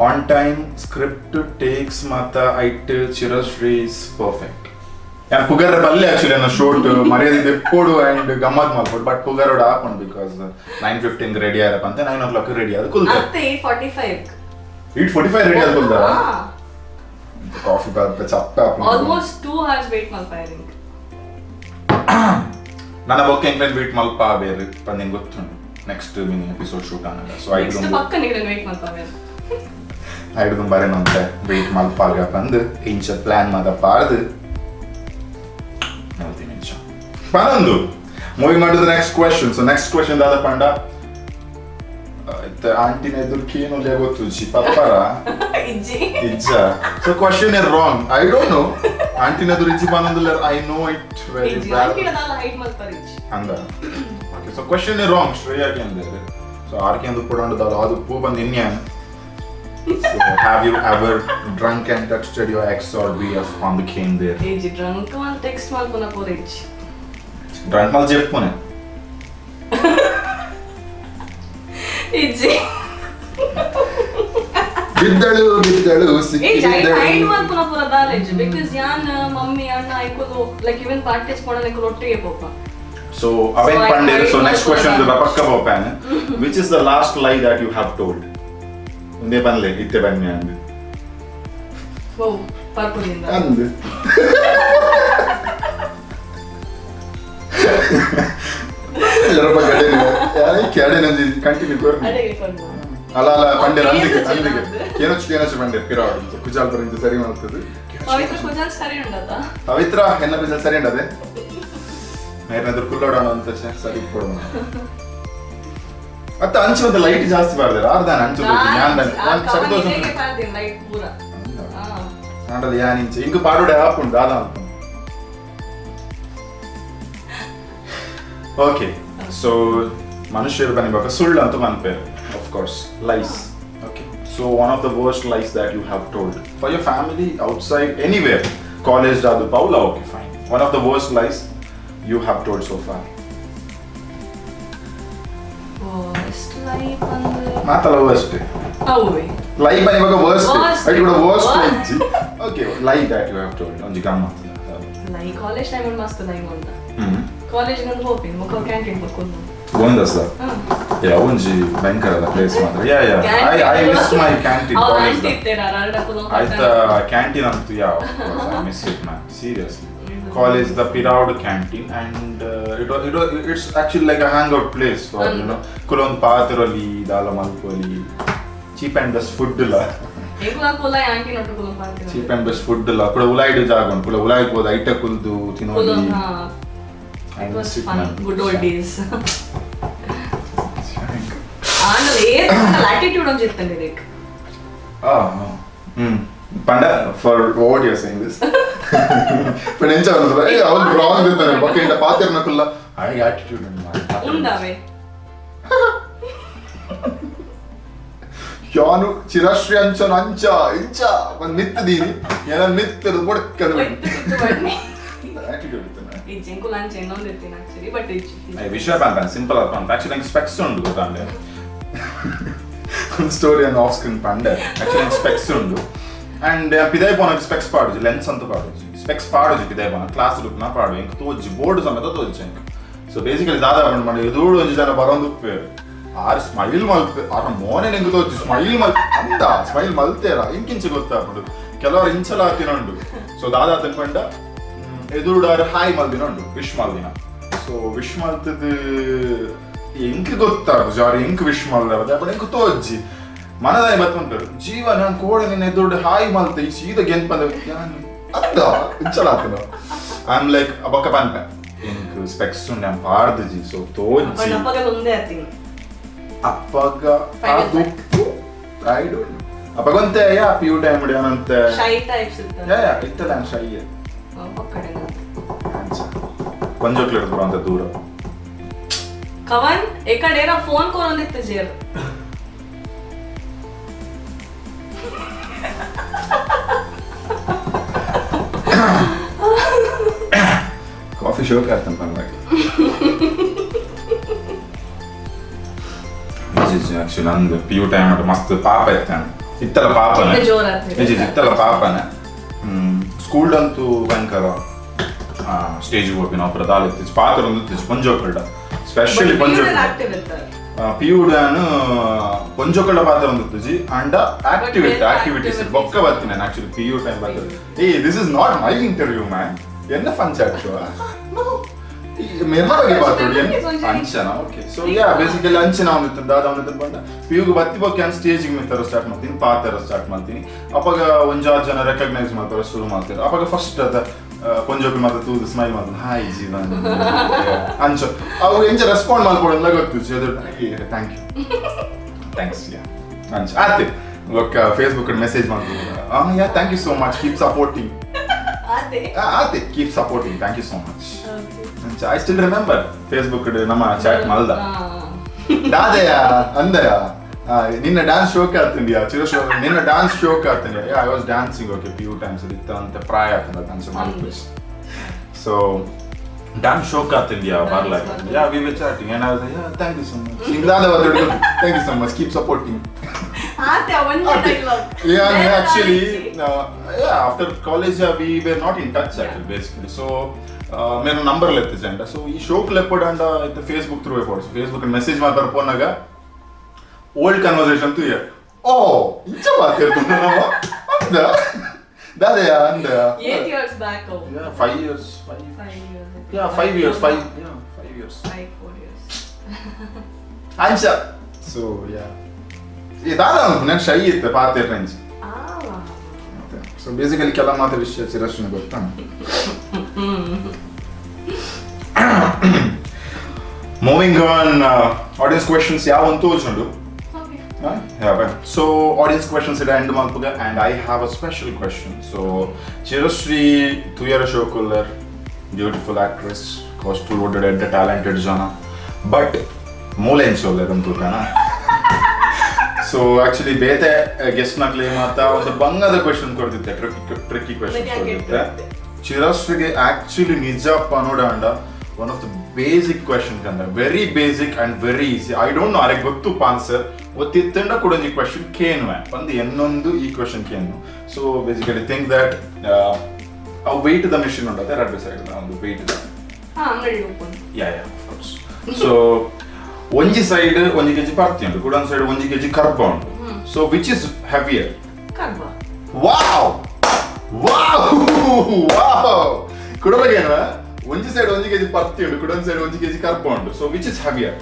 on time script takes ಮಾತ ಐಟ್ ಚಿರಶ್ರೀ is perfect. ಯಾನ್ ಪುಗರ್ ಬಲ್ಲೆ ಆಕ್ಚುಲಿ ನಾನು ಶೋಟ್ ಮರ್ಯಾದೆ ದೆಪ್ಪೋಡು ಅಂಡ್ ಗಮ್ಮತ್ ಮಾಡ್ಬೋದು ಬಟ್ ಪುಗರೋಡ್ ಆಪುಂಡು because 9:15 ready ಆರಪ್ಪ ಅಂತ 9 o'clock ready ಅದು ಕುಲ್ದ ಅತ್ತೆ 8:45 8:45 ರೆಡಿ ಆದ ಕುಲ್ದ ಕಾಫಿ ಬರ್ಪ ಚಪ್ಪ ಆಪುಂಡು ಆಲ್ಮೋಸ್ಟ್ 2 hours wait ಮಲ್ಪಾಯರಿಂಗ್ ನನ್ನ ಬೊಕ್ಕೆ ಎಂಕ್ಲೆನ್ ವೇಟ್ ಮಲ್ಪ ಬೇರೆ ಪಂದೆಂಗ್ ಗೊತ್ತುಂಡು ನೆಕ್ಸ್ಟ್ ಮಿನಿ ಎಪಿಸೋಡ್ ಶೂಟ್ ಆನಗ ಸೊ I next ಪಕ್ಕ ನಿಗ್ಲೆನ್ ವೇಟ್ ಮಲ್ಪ ಬೇರೆ ಐಡ್ದು ಬರೇನಂತೆ ವೇಟ್ ಮಲ್ಪಾಗ ಬಂದು ಇಂಚ ಪ್ಲಾನ್ ಮಾದ ಪಾಡ್ದು ನಿಮಿಷ ಪನೊಂದು moving on to the next question. So next question ದಾದ ಪಂಡ ಆಂಟಿನ ಎದುರು ಕೇನು ಗೊತ್ತುಜಿ ಪಪ್ಪರ ಇಜ್ಜಿ ಇಜ್ಜ. So question is wrong. I don't know ಆಂಟಿನ ಎದುರು ಇಜ್ಜಿ ಪನೊಂದುಲ್ಲ. I know it very well. ಆಂಟಿನ ದಾಲ ಹೈಡ್ ಮಲ್ಪರ ಇಜ್ಜಿ ಅಂದ. Okay, so question is wrong. Shreya ಕೇಂದ್ರೆ so RK ಅಂದು ಪುಡಂಡು ದಾದ ಅದು ಪೂ ಬಂದು ಇನ್ಯಾನ್. So have you ever drunk and texted your ex or BF on the cane there? Age drunk mal text malpuna porage. Drunk mal jeppune. Age. Biddalu biddalu sikki biddalu. Age I malpuna pura dalage because yan mummy anna ikulu like even parties pona ikulu ottige popa. So aven pande. So next question the pakka popan. Which is the last lie that you have told? ಒಂದೇ ಬನ್ಲೆ ಇತ್ತೆ ಬನ್ನಿ ಅಂದು ಓ ಪರ್ಪುಲಿಂದ ಅಂದು ಎಲ್ಲರ ಗಡೆ ಯಾರೇ ಕೇಡೆ ನಂಜಿ continue ಕೊರ್ನಿ ಅಡೆಗೆ ಕೊರ್ನ ಅಲ್ಲ ಅಲ್ಲ ಪಂಡೆ ಅಂದಿಗೆ ಅಂದಿಗೆ ಕೇನೊಚ್ಚು ಕೇನೊಚ್ಚು ಪಂಡೆ ಪಿರಾಡು ಕುಜಾಲ್ ಬರಿಂಚ ಸರಿ ಮಾಡ್ತದೆ. ಪವಿತ್ರ ಕುಜಾಲ್ ಸರಿ ಉಂಡದ ಪವಿತ್ರ ಎನ್ನ ಕುಜಾಲ್ ಸರಿ ಉಂಡದೆ ಮೇರ್ನದ್ರು ಕುಲ್ಲೋಡೋಣ ಅಂತ ಸರಿ ಕೊಡೋಣ ಅತ್ತ ಅಂಚು ಒಂದು ಲೈಟ್ ಜಾಸ್ತಿ ಬಾರ್ದಾರ ಅರ್ಧಾನ ಅಂಚು ಯಾನ್ ನಾನು ಸರಿ ಲೈಟ್ ಪೂರ ಆಂಡದ ಯಾನ್ ಇಂಚ ಇಂಕು ಪಾಡೋಡೆ ಆಪುಂಡು ದಾದ ಅಂತ. ಓಕೆ, ಸೊ ಮನುಷ್ಯರು ಬನ್ನಿ ಸುಳ್ಳು ಅಂತ ಮನ್ಪೇರು of course lies. Okay, so one of the worst lies that you have told for your family outside anywhere college ಅದು Paula. Okay fine, one of the worst lies you have told so far. ಮಾತಲ್ಲ worst ಅವುವೆ ಲೈ ಬನ್ನಿ ಇವಾಗ worst ಐಟ್ ಕೂಡ worst ಇಜ್ಜಿ. Okay, lie that you have told ಒಂಜಿ ಗಮ್ಮತ್ ಲೈ ಕಾಲೇಜ್ ಟೈಮ್ ಅಲ್ಲಿ ಮಸ್ತ್ ಲೈ ಮಂದ ಕಾಲೇಜ್ ನಂದು ಹೋಪಿನ್ ಮುಖ ಕ್ಯಾಂಟೀನ್ ಬಕ್ಕೊಂದು ಗೊಂದಸ ಯಾ ಒಂಜಿ ಭಯಂಕರದ ಪ್ಲೇಸ್ ಮಾತ್ರ. Yeah yeah I I miss my canteen college. ಆಯ್ತಾ ಕ್ಯಾಂಟೀನ್ ಅಂತೂ yeah I miss it man seriously. College the Piraud canteen and it's actually like a hangout place for you know kulon paatiroli dala malpoli cheap and best food la egula kola aunty nottu kulon paatiroli cheap and best food la kuda ulaidu jaagon kuda ulai poda itta kuldu tinoli ha. It was fun, good old days. Aanale attitude onji ittande dek ah Panda for what you are saying this. But encha avanu hey avanu wrong irtane okay inda paatirnakulla I attitude undave yanu Chirashree ancha ancha incha one mittadini yana mittiru bodkkanu attitude irtane ee jenkul ancha innondu irtine actually but I vishwa panda simple appa actually nange specs undu gotande story and off screen panda actually nange specs undu and ಪಿದಾಯ್ ಪೋನಗ specs ಪಾಡುಜಿ lens ಅಂತ ಪಾಡುಜಿ specs ಪಾಡುಜಿ ಪಿದಾಯ್ ಪೋನ class ರೂಪ್ನ ಪಾಡು ಎಂಕ್ ತೋಜಿ board ಸಮೇತ ತೋಜಿ ಎಂಕ್. ಸೊ basically ದಾದಾ ಪಂಡ ಮಾಡಿ ಎದುರು ಒಂಜಿ ಜನ ಬರೋಂದು ಉಪ್ಪೇರು ಆರ್ ಸ್ಮೈಲ್ ಮಲ್ಪೆ ಆರ್ ಮೋನೆ ನೆಂಗ್ ತೋಜಿ ಸ್ಮೈಲ್ ಮಲ್ ಅಂತ ಸ್ಮೈಲ್ ಮಲ್ತೇರ ಇಂಕಿಂಚ ಗೊತ್ತಾಪುಂಡು ಕೆಲವರು ಇಂಚಲ ತಿನೊಂಡು. ಸೊ ದಾದಾ ತಿನ್ಪಂಡ ಎದುರುಡಾರು ಹಾಯ್ ಮಲ್ದಿನೊಂಡು ವಿಶ್ ಮಲ್ದಿನ. ಸೊ ವಿಶ್ ಮಲ್ತದ ಎಂಕ್ ಗೊತ್ತಾಪುಜಿ ಆರ್ ಎಂಕ್ ವಿಶ್ ಮಲ್ದಾರ ಬಟ್ ಎಂಕ್ ತೋಜಿ ಮನದಾಯಿ ಬತ್ಮಂಟರು ಜೀವ ನಾನು ಕೋಡೆ ನಿನ್ನ ಎದುರು ಹಾಯ್ ಮಲ್ತೆ ಈ ಸೀದ ಗೆನ್ಪಂದ ಅತ್ತ ಇಂಚಲ ಆತನ I am like ಬೊಕ್ಕ ಪನ್ಪೆ ಎಂಕ್ ಸ್ಪೆಕ್ಸ್ ಉಂಡು ನಾನು ಪಾಡ್ದುಜಿ ಸೊ ತೋಜಿ ಅಪ್ಪಗ ಒಂದೇ ಆತೀನಿ ಅಪ್ಪಗ ಅದು I don't ಅಪ್ಪಗೊಂತೆ yeah P U time ಅನಂತೆ ಶೈ ಟೈಪ್ಸ್ ಇತ್ತು ಯಾ ಯಾ ಇತ್ತಲ್ಲ ನಾನು ಶೈ ಪಕ್ಕಡೆ ಕೊಂಜೋಕ್ಲು ಬರುವಂತ ದೂರ ಕವನ್ ಏಕಡೇರ ಫೋನ್ ಕೊರೊಂದಿತ್ತು ಜೇರ್ ಕಾಫಿ ಶೋಕ್ ಆಗ್ತಾನೆ ಪರವಾಗಿ. ಆಕ್ಚುಲಿ ನಂದು P U time ಮಸ್ತ್ ಪಾಪ ಇತ್ತಾನೆ ಇತ್ತಲ್ಲ ಪಾಪನೆ ಇತ್ತಲ್ಲ ಪಾಪನೆ ಸ್ಕೂಲ್ ಅಂತೂ ಭಯಂಕರ ಸ್ಟೇಜ್ ಹೋಗಿ ನಾವು ಪ್ರಧಾನ ಇತ್ತು ಪಾತ್ರ ಒಂದು ಇತ್ತು ಪಂಜೋಕಲ್ಡ ಸ್ಪೆಷಲಿ ಪಂಜೋಕಲ್ಡ ಪಿ ಯು ನಾನು ಪಂಜೋಕಲ್ಡ ಪಾತ್ರ ಒಂದು ಇತ್ತು ಅಂಡ್ ಆಕ್ಟಿವಿಟೀಸ್ ಬೊಕ್ಕ ಬರ್ತೀನಿ ನಾನು ಆಕ್ಚುಲಿ P U time ಬರ್ತೀನಿ. ಏ this is not my interview man, ಎನ್ನ ಫನ್ ಚಾಟ್ ಅಂಚನ. ಓಕೆ ಸೊ ಯಾ ಬೇಸಿಕಲಿ ಅಂಚನ ಅವನಿತ್ತು ದಾದ ಅವನಿತ್ತು ಬಂದ ಪಿ ಯುಗೆ ಬತ್ತಿ ಬೊಕ್ಕೆ ನಾನು ಸ್ಟೇಜಿಗೆ ಮಿತ್ತರ ಸ್ಟಾರ್ಟ್ ಮಾಡ್ತೀನಿ ಪಾತ್ರ ಸ್ಟಾರ್ಟ್ ಮಾಡ್ತೀನಿ. ಅವಾಗ ಒಂಜಾರು ಜನ ರೆಕಗ್ನೈಸ್ ಮಾಡ್ತಾರೆ ಶುರು ಮಾಡ್ತಾರೆ. ಅವಾಗ ಫಸ್ಟ್ ಅದ ಪಂಜೋಕಿ ಮಾತ್ರ ತೂದು ಸ್ಮೈಲ್ ಮಾಡ್ತಾರೆ ಹಾಯ್ ಜೀವನ್ ಅಂಚ ಅವಾಗ ಎಂಚ ರೆಸ್ಪಾಂಡ್ ಮಾಡ್ಕೊಡಲ್ಲ ಗೊತ್ತು thank you thanks ಯಾ ಅಂಚ ಆಯ್ತು. ಲೊಕ್ಕ ಫೇಸ್ಬುಕ್ ಮೆಸೇಜ್ ಮಾಡ್ಬೋದು yeah thank you so much keep supporting ಆತೆ keep supporting thank you so much. I still remember Facebook ನಮ್ಮ ಚಾಟ್ ಮಲ್ದ ದಾದೆಯ ಅಂದಯ ನಿನ್ನ ಡ್ಯಾನ್ಸ್ ಶೋಕ್ ಆಗ್ತೀನಿ ಚಿರ ಶೋ ನಿನ್ನ ಡ್ಯಾನ್ಸ್ ಶೋಕ್ ಆಗ್ತೀನಿ. I was dancing okay P U times ಇತ್ತ ಅಂತ ಪ್ರಾಯ ಆಗ್ತದೆ ಡ್ಯಾನ್ಸ್ ಮಾಡ್ತೀವಿ. ಸೊ ಡ್ಯಾನ್ಸ್ ಶೋಕ್ ಆಗ್ತೀನಿ ಬರ್ಲ yeah we were chatting and I was yeah thank you so much ಇಂಗ್ಲಾದ ಬರ್ದು thank you so much keep supporting ಆತೆ one dialogue. Yeah actually yeah after college we were not in touch actually basically. So main number ಲೆತ್ತಿಜಂಡ so ಈ ಶೋಕ್ ಲೆಪ್ಪಡಂಡ ಇತ್ತ Facebook through ಎಪ್ಪಡು Facebook message ಮಾಡ್ತಾರೆ ಫೋನಾಗ old conversation ತು ಓ ಇಂಚ ಮಾತಾಡ್ತೀನಿ ನಾವು ಅಂದ ದಾದೆಯ ಅಂದ 8 years back. Yeah 5 years 5 years yeah 5 years 5 yeah 5 years 5 4 years ಅಂಚ. ಸೊ ಯಾ ಈ ದಾದ ನಾನು ಶೈ ಇತ್ತು ಪಾತೆ ಫ್ರೆಂಡ್ಸ್. ಸೊ ಬೇಸಿಕಲಿ ಕೆಲ ಮಾತ್ರ ವಿಷಯ ಚಿರಶ್ವಿನಿ ಗೊತ್ತಾ. ಮೂವಿಂಗ್ ಆನ್ ಆಡಿಯನ್ಸ್ ಕ್ವೆಶನ್ಸ್ ಯಾವ ಅಂತ ತೋಚುಂಡು. ಸೊ ಆಡಿಯನ್ಸ್ ಕ್ವೆಶನ್ಸ್ ಇಡ ಎಂಡ್ ಮಲ್ಪುಗ and I have a special question. So Chirashree ತುಯರ ಶೋಕುಲ್ಲರ್ beautiful actress coastal loaded ಎಡ್ಡ talented ಜನ ಬಟ್ ಮೂಲೆನ್ ಶೋಲ್ಲರ್ ಅಂತ ತೂಕನ. ಸೊ ಆಕ್ಚುಲಿ ಬೇತೆ ಗೆಸ್ಟ್ ನ ಕ್ಲೇಮ್ ಅಂತ ಒಂದು ಬಂಗದ ಕ್ವೆಶನ್ ಕೊಡ್ತಿದ್ದೆ, ಟ್ರಿಕ್ಕಿ ಕ್ವೆಶನ್ ಕೊಡ್ತಿದ್ದೆ ಚಿರಶ್ರೀಗೆ. ಆಕ್ಚುಲಿ ನಿಜಪ್ಪ ನೋಡಂಡ one of the basic question ಕಂದ very basic and very easy. I don't know ಅರೆ ಗೊತ್ತು ಆನ್ಸರ್ ಗೊತ್ತಿತ್ತಂಡ ಕೂಡ ಈ ಕ್ವೆಶನ್ ಕೇನ್ವೆ ಒಂದು ಎನ್ನೊಂದು ಈ ಕ್ವೆಶನ್ ಕೇನು. ಸೊ ಬೇಸಿಕಲಿ ಥಿಂಕ್ that ಆ ವೆಯ್ಟ್ the machine ಉಂಟು ಎರಡು ಸೈಡ್ ಒಂದು weight the yeah yeah of course. So ಒಂಜಿ ಸೈಡ್ ಒಂಜಿ ಕೆಜಿ ಪರ್ತಿ ಉಂಟು ಕೂಡ ಒಂದು ಸೈಡ್ ಒಂಜಿ ಕೆಜಿ ಕರ್ಬ ಉಂಟು. So which is heavier? ಕರ್ಬ. Wow wow wow ಕುಡಬಗೇನ ಒಂಜಿ ಸೈಡ್ ಒಂಜಿ ಕೆಜಿ ಪರ್ತಿ ಉಂಟು ಕೂಡ ಒಂದು ಸೈಡ್ ಒಂಜಿ ಕೆಜಿ ಕರ್ಬ ಉಂಟು. ಸೊ which is heavier?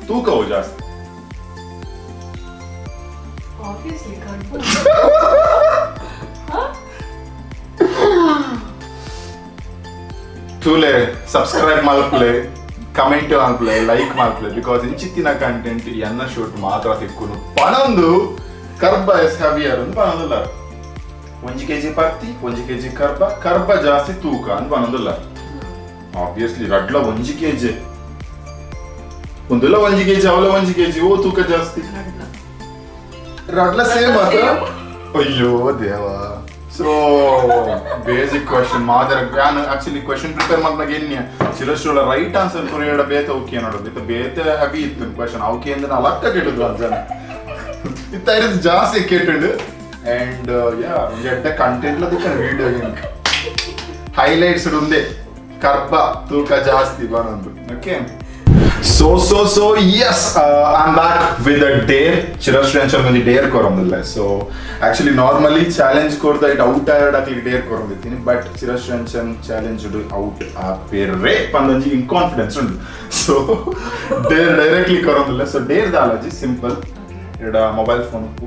ತೂಕವು ಜಾಸ್ತಿ ಆಬ್ವಿಯಸ್ಲಿ ಕರ್ಬ. ತೂಲೆ ಸಬ್ಸ್ಕ್ರೈಬ್ ಮಲ್ಪಲೆ, ಕಮೆಂಟ್ ಮಲ್ಪಲೆ, ಲೈಕ್ ಮಲ್ಪಲೆ, because ಇಂಚಿತ್ತಿನ ಕಂಟೆಂಟ್ ಎನ್ನ ಶೂಟ್ ಮಾತ್ರ ತಿಕ್ಕುನು. ಪನೊಂದು ಕರ್ಬ ಎಸ್ ಹೆವಿಯರ್ ಅಂತ ಪನೊಂದುಲ್ಲ. ಒಂಜಿ ಕೆಜಿ ಪರ್ತಿ ಒಂಜಿ ಕೆಜಿ ಕರ್ಬ, ಕರ್ಬ ಜಾಸ್ತಿ ತೂಕ ಅಂತ ಪನೊಂದುಲ್ಲ. ಆಬ್ವಿಯಸ್ಲಿ ರಡ್ಲ ಒಂಜಿ ಕೆಜಿ ಒಂದುಲ್ಲ ಒಂಜಿ ಕೆಜಿ ಅವಲ ಒಂಜಿ ಕೆಜಿ ಓ ತೂಕ ಜಾಸ್ತಿ ರಡ್ಲ ಸೇಮ್ ಅದ. ಅಯ್ಯೋ ದೇವಾ. ಸೊ ಬೇಸಿಕ್ ಕ್ವೆಶನ್ ಮಾದರ ನಾನು ಆಕ್ಚುಲಿ ಕ್ವೆಶನ್ ಪ್ರಿಪೇರ್ ಮಾಡಿದಾಗ ಎನ್ಯ ಚಿರಶ್ರೂಳ ರೈಟ್ ಆನ್ಸರ್ ಕೊರಿಯಡ ಬೇತ ಓಕೆ ನೋಡೋದು ಇತ್ತ ಬೇತ ಹೆವಿ ಇತ್ತು ಕ್ವೆಶನ್ ಅವಕ್ಕೆ ಅಂದ್ರೆ ನಾ ಲಕ್ಕ ಕೇಳಿದ್ರು ಜನ ಇತ್ತ ಇರೋದು ಜಾಸ್ತಿ ಕೇಟುಂಡು. ಅಂಡ್ ಯಾ ಎಡ್ಡ ಕಂಟೆಂಟ್ ಅದಕ್ಕೆ ವಿಡಿಯೋ ಹೈಲೈಟ್ಸ್ ಉಂದೆ ಕರ್ಬ ತೂಕ ಜಾಸ್ತಿ ಬರೋದು. Okay so so so yes I am back with a dare. Chirashree ಅಂಚಲ್ ಒಂದು ಡೇರ್ ಕೊರೊಂದಿಲ್ಲ. ಸೊ ಆಕ್ಚುಲಿ ನಾರ್ಮಲಿ ಚಾಲೆಂಜ್ ಕೊರ್ದ it out ಆಯಡ್ ಅಕ್ಲಿ ಡೇರ್ ಕೊರೊಂದಿತ್ತೀನಿ, but Chirashree Anchan challenge out ಆ ಪೇರೆ ಪಂದೊಂಜಿ ಇನ್ಕಾನ್ಫಿಡೆನ್ಸ್ ಉಂಟು. ಸೊ ಡೇರ್ ಡೈರೆಕ್ಟ್ಲಿ ಕೊರೊಂದಿಲ್ಲ. ಸೊ ಡೇರ್ ದಾಲಜಿ ಸಿಂಪಲ್ ಎಡ ಮೊಬೈಲ್ ಫೋನ್ ಉಪ್ಪು.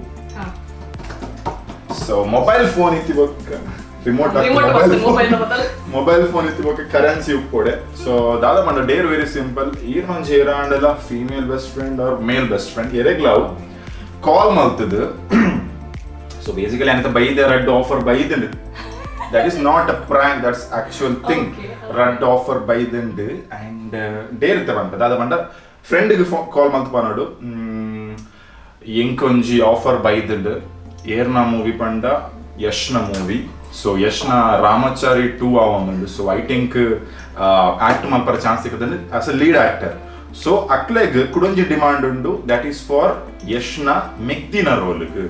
ಸೊ ಮೊಬೈಲ್ ಫೋನ್ ಇತ್ತಿ ಬೊಕ್ಕ ರಿಮೋಟ್ ಮೊಬೈಲ್ ಫೋನ್ ಇತ್ತಿ ಬೊಕ್ಕ ಕರೆನ್ಸಿ ಉಪ್ಪೋಡೆ. ಸೊ ದಾದ ಮಂಡ ಡೇರ್ ವೆರಿ ಸಿಂಪಲ್. ಈರ್ನೊಂಜಿ ಏರಾಂಡಲ female best friend or male best friend ಎರೆಗ್ಲಾವು ಕಾಲ್ ಮಲ್ತದು. ಸೊ ಬೇಸಿಕಲಿ ಅಂತ ಬೈದೆ ರೆಡ್ ಆಫರ್ ಬೈದಂಡು, that is not a prank, that's actual thing. Red offer ಬೈದಂಡು and Deere ಇತ್ತ ಬಂಟ ದಾದ ಮಂಡ Friend ಗೆ ಕಾಲ್ ಮಂತ್ ಪನಡು ಎಂಕೊಂಜಿ ಆಫರ್ ಬೈದಂಡ್ ಏರ್ನ ಮೂವಿ ಪಂಡ ಯಶ್ನ ಮೂವಿ. ಸೊ ಯಶ್ನ Ramachari 2 ಆವಂದು. So I think act ಮಲ್ಪರ chance ಸಿಕ್ಕದಂಡ್ as a lead actor. So ಅಕ್ಲೆಗ್ ಕುಡೊಂಜಿ demand ಉಂಡು, that is for ಯಶ್ನ ಮೆಗ್ದಿನ ರೋಲ್ಗ್.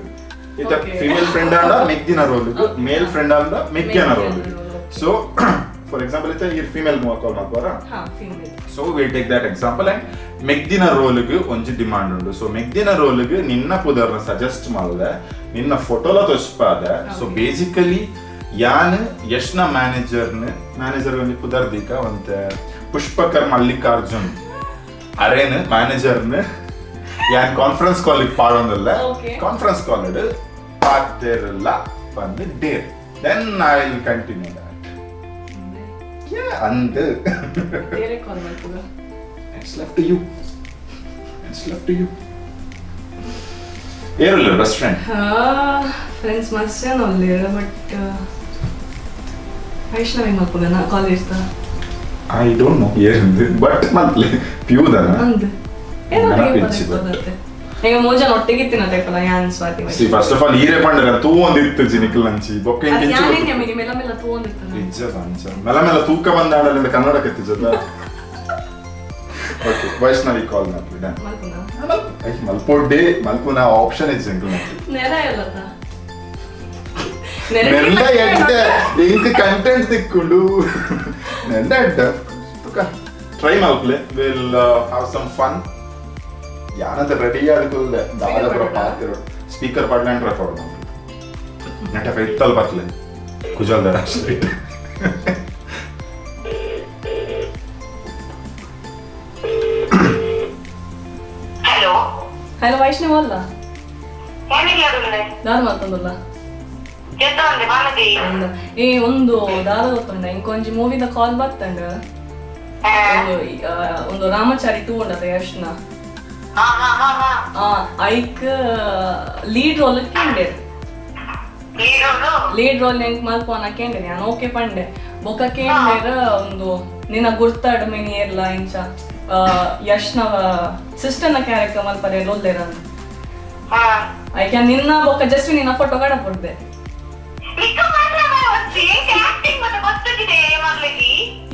ಇತ್ತ ಫಿಮೇಲ್ ಫ್ರೆಂಡ್ ಆಂಡ ಮೆಗ್ದಿನ ರೋಲ್ಗ್, ಮೇಲ್ ಫ್ರೆಂಡ್ ಆಂಡ ಮೆಗ್ಯನ ರೋಲ್ಗ್. So for example ಇತ್ತ ಈ ಫಿಮೇಲ್ ಕಾಲ್ ಮಲ್ಪರ, so will take that example. And ಮೆಗ್ದಿನ ರೋಲ್ಗ್ ಒಂಜಿ ಡಿಮಾಂಡ್ ಉಂಡು. ಸೊ ಮೆಗ್ದಿನ ರೋಲ್ಗ್ ನಿನ್ನ ಪುದರ್ನ ಸಜೆಸ್ಟ್ ಮಲ್ದೆ, ನಿನ್ನ ಫೋಟೋಲ ತೊಚ್ಪಾದೆ. ಸೊ ಬೇಸಿಕಲಿ ಯಾನ್ ಯಶ್ನ ಮ್ಯಾನೇಜರ್ ಒಂಜಿ ಪುದರ್ ದೀಕ ಒಂತೆ ಪುಷ್ಪಕರ್ ಮಲ್ಲಿಕಾರ್ಜುನ್ ಅರೇನ್ ಮ್ಯಾನೇಜರ್ನ ಯಾನ್ ಕಾನ್ಫರೆನ್ಸ್ ಕಾಲ್ ಪಾಡೊಂದಲ್ಲ, ಕಾನ್ಫರೆನ್ಸ್ ಕಾಲ್ ಪಾತಿರಲ್ಲ ಬಂದು dare, then I will continue that. And it's left to you. It's left to you. ಏರಲ್ಲ best friend? Friends ಮಸ್ತ್ ಜನ ಉಲ್ಲೇರ್, ಬಟ್ ವೈಷ್ಣವಿ ಮಲ್ಪುಗನ college the? I don't know ಏರಂದು, but monthly PU ದನ ಅಂದ್ ಏನೋ ಈಗ ಮೂಜನ ಒಟ್ಟಿಗೆ ಇತ್ತಿನ ಟೈಪಲ್ಲ ಯಾನ್ Swathi. C first of all ಈರೆ ಪಂಡರ ತೂ ಒಂದ್ ಇತ್ತು ಜಿನಿಕಲ್ ನಂಚಿ ಬೊಕ್ಕ ಇಂಚಿ ಯಾನೇನೆ ಮಿನಿ ಮೆಲ್ಲ ಮೆಲ್ಲ ತೂ ಒಂದ್ ಇತ್ತು ನಿಜ ಅಂಚ ಮೆಲ್ಲ ಮೆಲ್ಲ ತೂಕ ಬಂದಾಡಲಿಂದ ಕನ್ನಡ ಕತ್ತಿಜದ. ಓಕೆ ವೈಷ್ಣವಿ ಕಾಲ್ ಮಾಡ್ಲಿ ಡನ್ ಮಲ್ಪುನ I ಮಲ್ಪೊಡ್ಡೆ ಮಲ್ಪುನ ಆಪ್ಷನ್ ಇಜ್ಜಿ ಅಂಕಲ್ ನೆರ ಎಲ್ಲದ ನೆಲ್ಲ ಎಡ್ಡೆ ಇಂಕ್ ಕಂಟೆಂಟ್ ತಿಕ್ಕೊಂಡು ನೆಲ್ಲ ಎಡ್ಡೆ ತುಕ ಟ್ರೈ ಮಲ್ಪಲೆ, will have some fun. ಯಾನಂತ ready ಆದಕುಲ್ದೆ ದಾದ ಪುರ ಪಾತಿರೋ ಸ್ಪೀಕರ್ ಪಡ್ಲ್ಯಾಂಡ್ ರೆಕಾರ್ಡ್ ನೆಟ ಇತ್ತಲ್ ಬತ್ಲೆ ಕುಜಲ್ದರ ಸ್ಟ್ರೀಟ್. Hello hello Vaishnav ಅಲ್ಲ ದಾದ ಮಾತೊಂದಲ್ಲ ಏ ಒಂದು ದಾದ ಗೊತ್ತುಂಡ ಇಂಕೊಂಜಿ ಮೂವಿದ ಕಾಲ್ ಬತ್ತಂಡ ಒಂದು ರಾಮಾಚಾರಿ 2 ಉಂಡದ ಯಶ್ನ ಐಕ್ ಲೀಡ್ ರೋಲ್ ಕೇಂಡೆ, ಲೀಡ್ ರೋಲ್ ಎಂಕ್ ಮಲ್ಪೋನ ಕೇಂಡೆ ನಾನು ಓಕೆ ಪಂಡೆ. ಬೊಕ್ಕ ಕೇಂಡೆರ್ ಒಂದು ನಿನ್ನ ಗುರ್ತಾಡ್ ಮಿನಿ ಇರ್ಲ ಇಂಚ ಯಶ್ನವ ಸಿಸ್ಟರ್ನ ಕ್ಯಾರೆಕ್ಟರ್ ಮಲ್ಪರೆ ಲೊಲ್ಲೆರ ಐಕೆ ನಿನ್ನ ಬೊಕ್ಕ ಜಸ್ಟ್ ನಿನ್ನ ಫೋಟೋ ಕಡ ಕೊಡ್ದೆ.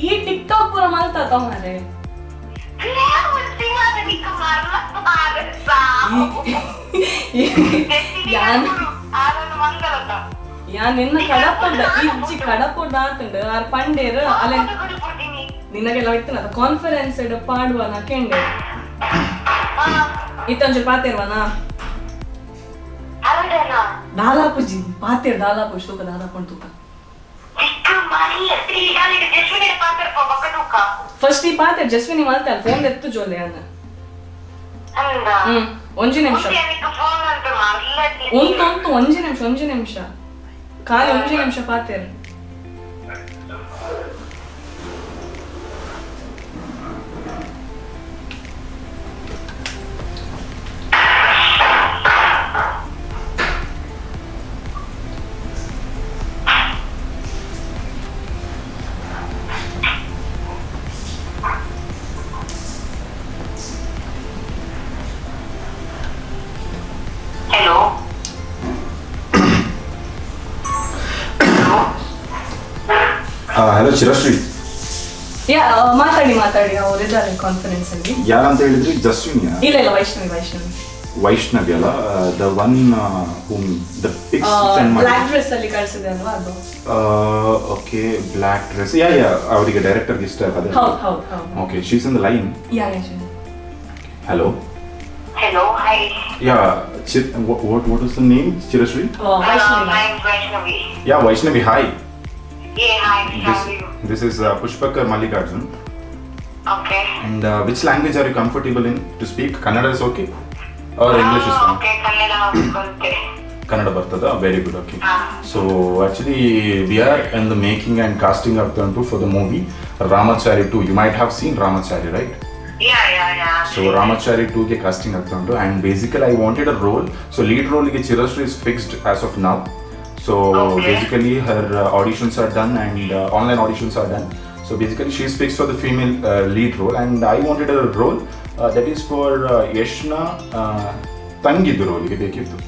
ಈ ಟಿಕ್ ಟಾಕ್ ಪೂರ ಮಲ್ತಾ ತಮಾರೆ ಯಾನ್ ನಿನ್ನ ಕಡಪೊಡ್ಡ ಇಜ್ಜಿ ಕಡಪೊಡ್ಡ ಆತುಂಡು ಆರ್ ಪಂಡೇರ್ ಅಲೆ ನಿನ್ನಗೆಲ್ಲ ಇತ್ತನ ಕಾನ್ಫರೆನ್ಸ್ ಪಾಡುವನ ಕೇಂಡೆ ಇತ್ತೊಂಚೂರು ಪಾತಿರ್ವನ ದಾಲಾಪುಜಿ ಪಾತಿರ್ ದಾಲಾಪುಜಿ ತೂಕ ದಾಲಾಪುಂಡು ತೂಕ ಫಸ್ಟ್ ಈ ಪಾತಿರ್ ಜಸ್ವಿನಿ ಮಲ್ತಾಲ್ ಫೋನ್ ಎತ್ತು ಜೋಲೆ ಅನ್ನ. ಒಂಜಿ ನಿಮಿಷ ಉಂಟು ಉಂಟು ಒಂಜಿ ನಿಮಿಷ ಒಂಜಿ ನಿಮಿಷ ಖಾಲಿ ಒಂಜಿ ನಿಮಿಷ ಪಾತಿರ್. ಹಲೋ ಚಿರಶ್ರೀ. ಯಾ ಮಾತಾಡಿ ಮಾತಾಡಿ, ಅವರು ಇದ್ದಾರೆ ಕಾನ್ಫರೆನ್ಸ್ ಅಲ್ಲಿ. ಯಾರಂತ ಹೇಳಿದ್ರಿ? ಜಸ್ವಿನಿಯಾ? ಇಲ್ಲ ಇಲ್ಲ ವೈಷ್ಣವಿ. ವೈಷ್ಣವಿ ವೈಷ್ಣವಿ ಅಲ್ಲ, the one whom the pics send ಮಾಡಿ ಬ್ಲಾಕ್ ಡ್ರೆಸ್ ಅಲ್ಲಿ ಕಳಿಸಿದೆ ಅಲ್ವಾ ಅದು? Okay black dress. Yeah yeah ಅವರಿಗೆ ಡೈರೆಕ್ಟರ್ ಗೆ ಇಷ್ಟ ಅದೇ. ಹೌದು ಹೌದು ಹೌದು. Okay she is in the line. Yeah yeah she. Hello hello hi. Yeah what is the name? Chirashree? Vaishnavi. I am Vaishnavi. Yeah Vaishnavi hi. Yeah, hi. How are you? This is Pushpakar Mallikarjun. Okay. And which language are you comfortable in to speak? Kannada is okay or English is fine? Okay, Kannada okay. Kannada bartada, very good. Okay. So actually we are in the making and casting of the for the movie Ramachari 2. You might have seen Ramachari, right? Yeah, yeah, yeah. So Ramachari 2 ke casting ಆಗ್ತಾ ಉಂಟು and basically I wanted a role. So lead role ಗೆ Chirashree is fixed as of now. So okay. Basically her auditions are done and online auditions are done. So basically she is fixed for the female lead role and I wanted a role That is for ಯಶ್ನ ತಂಗಿದ್ದು ರೋಲಿಗೆ ಬೇಕಿತ್ತು.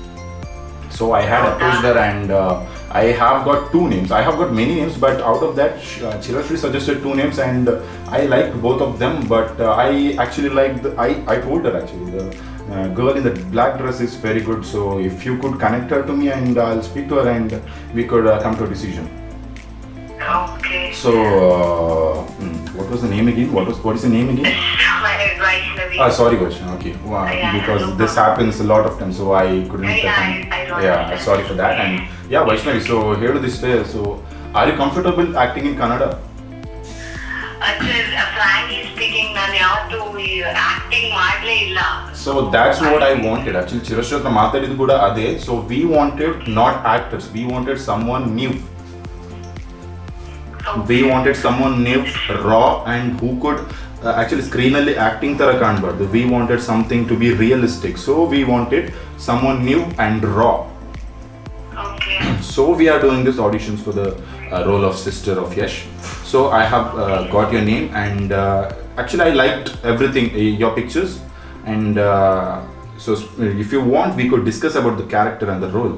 So I had approached her and I have got two names. I have got many names, but out of that, Chirashree suggested two names and I liked both of them. But I actually liked, I told her actually, the girl in the black dress is very good. So if you could connect her to me and I'll speak to her and we could come to a decision. Okay. So what was the name again? What is the name again? Vaishnavi. Ah, sorry, Vaishnavi. Okay, wow, yeah, because no this happens a lot of times, so I couldn't. Yeah, I don't yeah, understand. Sorry for that. And yeah, Vaishnavi. So here to this day, so are you comfortable acting in Kannada? Sir, frankly speaking, ನಾನು ಯಾವತ್ತೂ acting ಮಾಡ್ಲೇ ಇಲ್ಲ. So that's what I wanted. Actually, Chirashree ಹತ್ರ ಮಾತಾಡಿದ್ದು ಕೂಡ ಅದೇ. So we wanted not actors. We wanted someone new. We wanted someone new, raw, and who could actually screen ಅಲ್ಲಿ acting ತರ ಕಾಣಬಾರ್ದು. We wanted something to be realistic. So we wanted someone new and raw. Okay. So we are doing these auditions for the role of sister of Yash. So I have got your name and actually I liked everything, your pictures, and so if you want we could discuss about the character and the role.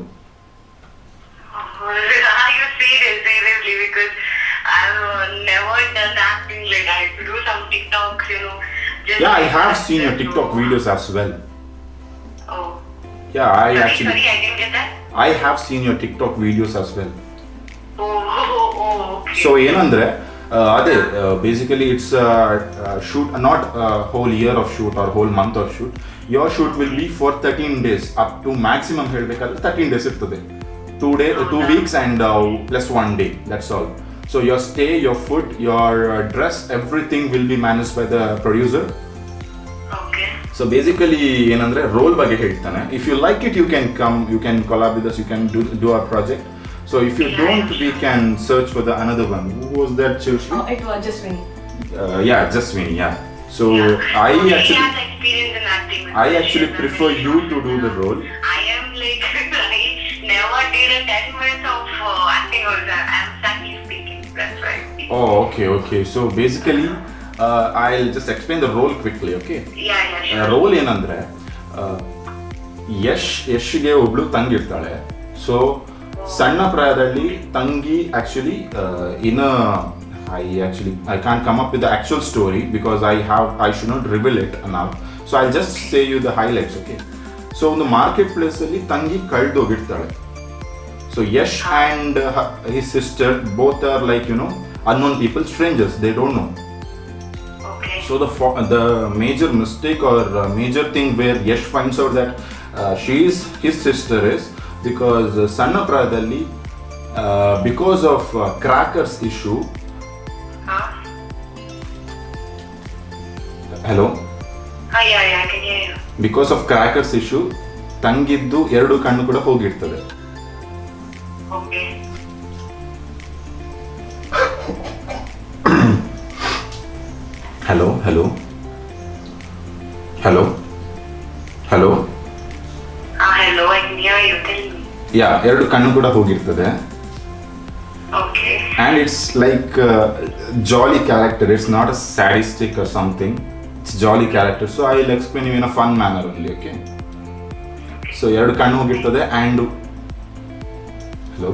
Are you serious? Seriously, because I've never done acting. Like I do some TikToks, you know. Just Yeah, I like have that. seen your TikTok videos as well. Oh. Yeah, I Sorry, actually sorry, I didn't get that. I have seen your TikTok videos as well. Oh, okay. So ಏನಂದ್ರೆ ಅದೇ basically it's shoot, not whole year of shoot or whole month of shoot. Your shoot will be for 13 days, up to maximum ಹೇಳಬೇಕಾದ್ರೆ 13 days ಇರ್ತದೆ. 2 weeks and plus 1 day, that's all. So your stay, your food, your dress, everything will be managed by the producer. Okay. So basically ಏನಂದ್ರೆ role ಬಗ್ಗೆ ಹೇಳ್ತಾನೆ. If you like it, you can come, you can collab with us, you can do our project. So if you don't, we can search for the another one. Who was that, Chirashree? It was Jaswini. Yeah, Jaswini, yeah. So Yeah. I She actually has experience in acting. I actually prefer you to do the role. I am like, I never did a 10 minutes of acting also. I'm frankly speaking, that's right. Oh, okay, okay. So basically, I'll just explain the role quickly, okay? Yeah, yeah, sure. Role ಏನಂದ್ರೆ ಯಶ್ಗೆ ಒಬ್ಳು ತಂಗಿರ್ತಾಳೆ. ಸೊ ಸಣ್ಣ ಪ್ರಾಯದಲ್ಲಿ ತಂಗಿ actually in I can't come up with the actual story because I should not reveal it ನಾವು. So I just say you the highlights, okay? So ಒಂದು market ಪ್ಲೇಸಲ್ಲಿ ತಂಗಿ ಕಳೆದೋಗಿರ್ತಾಳೆ. So Yash and his sister both are like, you know, unknown people, strangers, they don't know. Okay. So the major mistake or major thing where Yash finds out that she is his sister is because ಸಣ್ಣ ಪ್ರಾಯದಲ್ಲಿ because of crackers issue. Huh? Hello? Yeah, yeah, I can hear you. Because of crackers issue, ತಂಗಿದ್ದು ಎರಡು ಕಣ್ಣು ಕೂಡ ಹೋಗಿರ್ತದೆ. Okay. Hello, hello, hello, hello. Hello, I can hear you. Tell me. Yeah, ಎರಡು ಕಣ್ಣು ಕೂಡ ಹೋಗಿರ್ತದೆ. Okay. And it's like jolly character. It's not a sadistic or something. It's jolly character. So I will explain you in a fun manner only, okay? So ಎರಡು ಕಣ್ಣು ಹೋಗಿರ್ತದೆ and hello.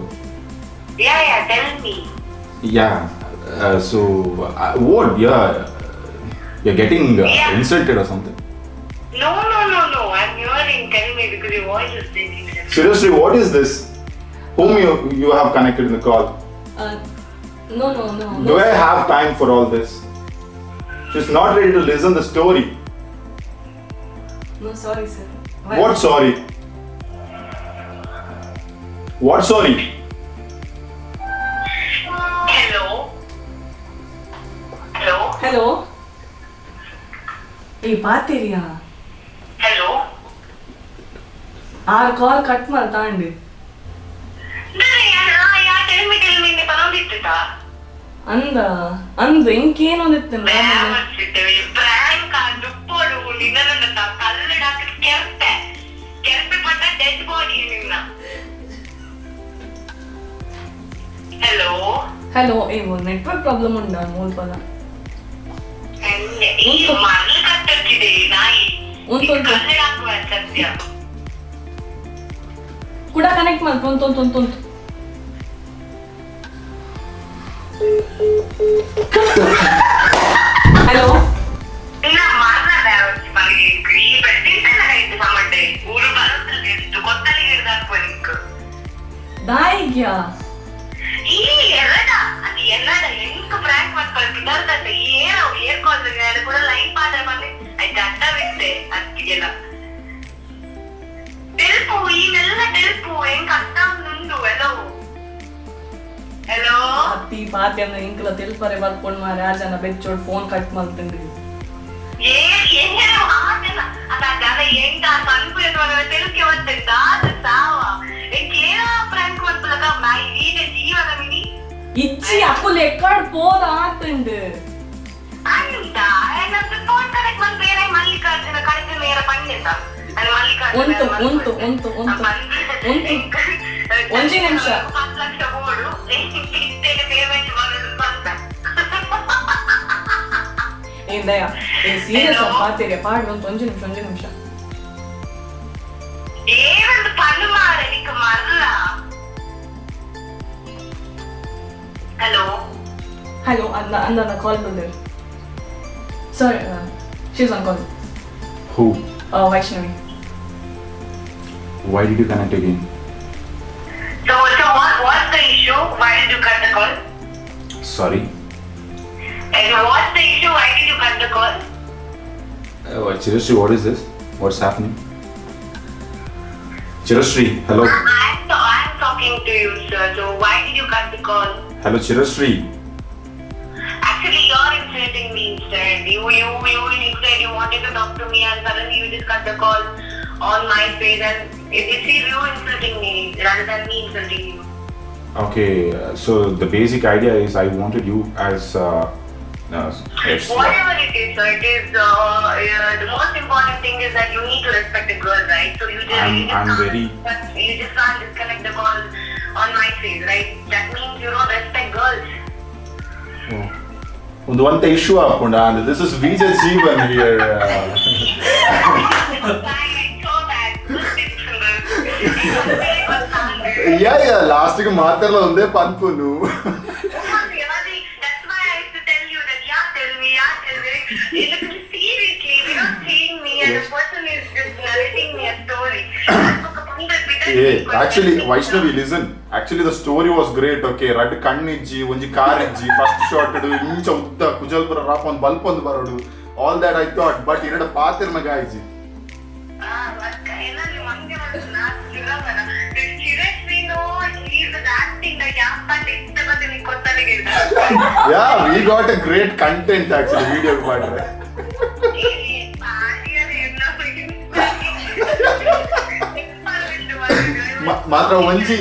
Yeah, yeah, tell me. Yeah. So what? Yeah, you're getting insulted or something? No, no, no, no. I'm hearing. Tell me because your voice is breaking. Seriously, what is this? Whom you have connected in the call? No, no, no. Do I have time for all this? She's not ready to listen the story. No, sorry, sir. Why? What sorry? What sorry? Hello? Hello? Hello? Hey, ಪಾತಿರಿಯಾ? Hello? ಆ call cut ಮಾಡ್ತಾಂಡಿ. Tell me, tell me, ಪನೊಂದಿತ್ತಾ? ಅಂದ ಅಂದ ಇಂಕೇನೊಂದಿತ್ತು prank ದುಪ್ಪೋಡು ನಿನ್ನ ಕಲ್ಲಡ ಕೆರ್ಪೆ ಕೆರ್ಪೆ ಪಟ್ಟ dead ಬಾಡಿ ನಿನ್ನ. Hello hello, ಏ network problem ಉಂಟಾ ಮೂಲ್ಪದ? ಈ ಮರಳು ಕಟ್ಟಚ್ಚಿದೆ. ನಾಯಿ. ಉಂಟು ಉಂಟು. ಕನ್ನಡ ಹಾಕುವ ಸತ್ಯ. ಕೂಡ ಕನೆಕ್ಟ್ ಮಾಡ್ತು ಉಂಟು ಉಂಟು ಉಂಟು ಉಂಟು. ಹಲೋ. ಇಲ್ಲ ಮಾತಾಡ ಈ ಬೆಟ್ಟಿಂದ ಸಮಡ್ಡೆ ಊರು ಬರೋದ್ರಲ್ಲಿ ಕೊತ್ತಲಿಗೆ ಹಿಡ್ದು ಹಾಕುವ ನಿಂಕ್ ದಾಯಿಗ್ಯಾ ಈ ಎರಡ ಅದು ಎಲ್ಲಡ ಎಂಕ್ ಪ್ರಾಂಕ್ ಮಾಡ್ಕೊಳ್ತಿದ್ದಾರ್ದತ್ತ ಏನೋ ಏರ್ ಕಾಲ್ ಕೂಡ ಲೈನ್ ಪಾತ್ರ ಬಂದೆ ಆಯ್ತು ಅಡ್ಡ ಬಿಟ್ಟೆ ಅತ್ತಿಗೆಲ್ಲ ಟೆಲ್ಪು ಈನೆಲ್ಲ ಟೆಲ್ಪು ಹೆಂಗ್ ಅರ್ಥ ನುಂಡು ಎಲ್ಲವೂ. ಹಲೋ ಅತ್ತಿ ಪಾತಿ ಅಂದ್ರೆ ಇಂಕ್ಲ ತೆಲ್ಪರೆ ಬರ್ಕೊಂಡು ಮಾರೆ ಆ ಜನ ಬೆಚ್ಚೋಡ್ ಫೋನ್ ಕಟ್ ಮಾಡ್ತಂಡ್ರಿ. ಏನೇನೋ ಆತನ ಅದ ಜನ ಎಂತ ಅನ್ಪುರ ತೆಲ್ಕೆ ಬರ್ತದೆ ದಾದ ಸಾವ ಎಂಕೇನೋ ಪ್ರಾಂಕ್ ಮಾಡ್ಕೊಳಕ ನಾಯಿ ವೀಡೆ ಜೀವನ ಮಿನಿ ಇಚ್ಚಿ ಅಪ್ಪು ಲೆಕ್ಕಾಡ್ ಪೋದ ಆತಂಡು ಅಂತ ಏನಂತ ಫೋನ್ ಕನೆಕ್ಟ್ ಬಂದು ಬೇರೆ ಮಲ್ಲಿಕಾರ್ಜುನ ಕಡಿಮೆ ಮೇರ ಪಂಡಿತ ಅಲ್ಲಿ ಮಲ್ಲಿಕಾರ್ಜುನ ಉಂಟು ಉಂಟು ಉಂಟು ಉಂಟು ಉಂಟು ಒಂಜಿ ನಿಮಿಷ 10 ಲಕ್ಷ ಬೋಡು ಪೇಮೆಂಟ್ ಮಾಡೋದು ಅಂತ. ಏನ್ ದಯಾ ಏ ಸೀರಿಯಸ್ ಪಾತಿರೆ ಪಾಡು ಒಂದು ಒಂಜಿ ನಿಮಿಷ ಒಂಜಿ ನಿಮಿಷ. ಏನಂತ ಪಣ್ಣು ಮಾರ ನಿಕ್ಕ ಮರಲ. ಹಲೋ ಹಲೋ ಅಂದ ಅಂದ ಕಾಲ್ ಬಂದಿರ್. Sorry, she is on call. Who? Vaishnavi. Why did you connect again? So what's the issue? Why did you cut the call? Sorry. And what's the issue? Why did you cut the call? Chirashree, what is this? What's happening? Chirashree, hello. I'm talking to you, sir. So why did you cut the call? Hello, Chirashree. Actually, you're insulting me instead. You instead you wanted to talk to me and suddenly you just cut the call on my face, and it's you insulting me rather than me insulting you. Okay, so the basic idea is I wanted you as whatever it is, sir, it is the most important thing is that you need to respect the girl, right? So you just you just can't disconnect the call on my face, right? That means you don't respect girls. Oh. ಒಂದು ಒಂತ issue ಹಾಕೊಂಡ and this is Vijay Jeevan here. Yeah, yeah, last ಗೆ ಮಾತಾಡಲ್ಲ ಒಂದೇ ಪನ್ಪುನು. That's why I used to tell you that yeah, tell me, yeah, tell me. Seriously, without seeing me, and the person is just narrating me a story. Hey, actually, Vaishnavi, listen. Actually, the story was great. Okay, red kannijji, onji car ijji, first shot idu, incha udda kujalpura rap on bulb ond barodu. All that I thought, but irada paatirna guys. Ah, enna mange manna chiravana. Chirashree no, he is acting like yappa itta badini kottalige. Yeah, we got a great content actually video madre. ಮಾತ್ರ ಒಂಜಿ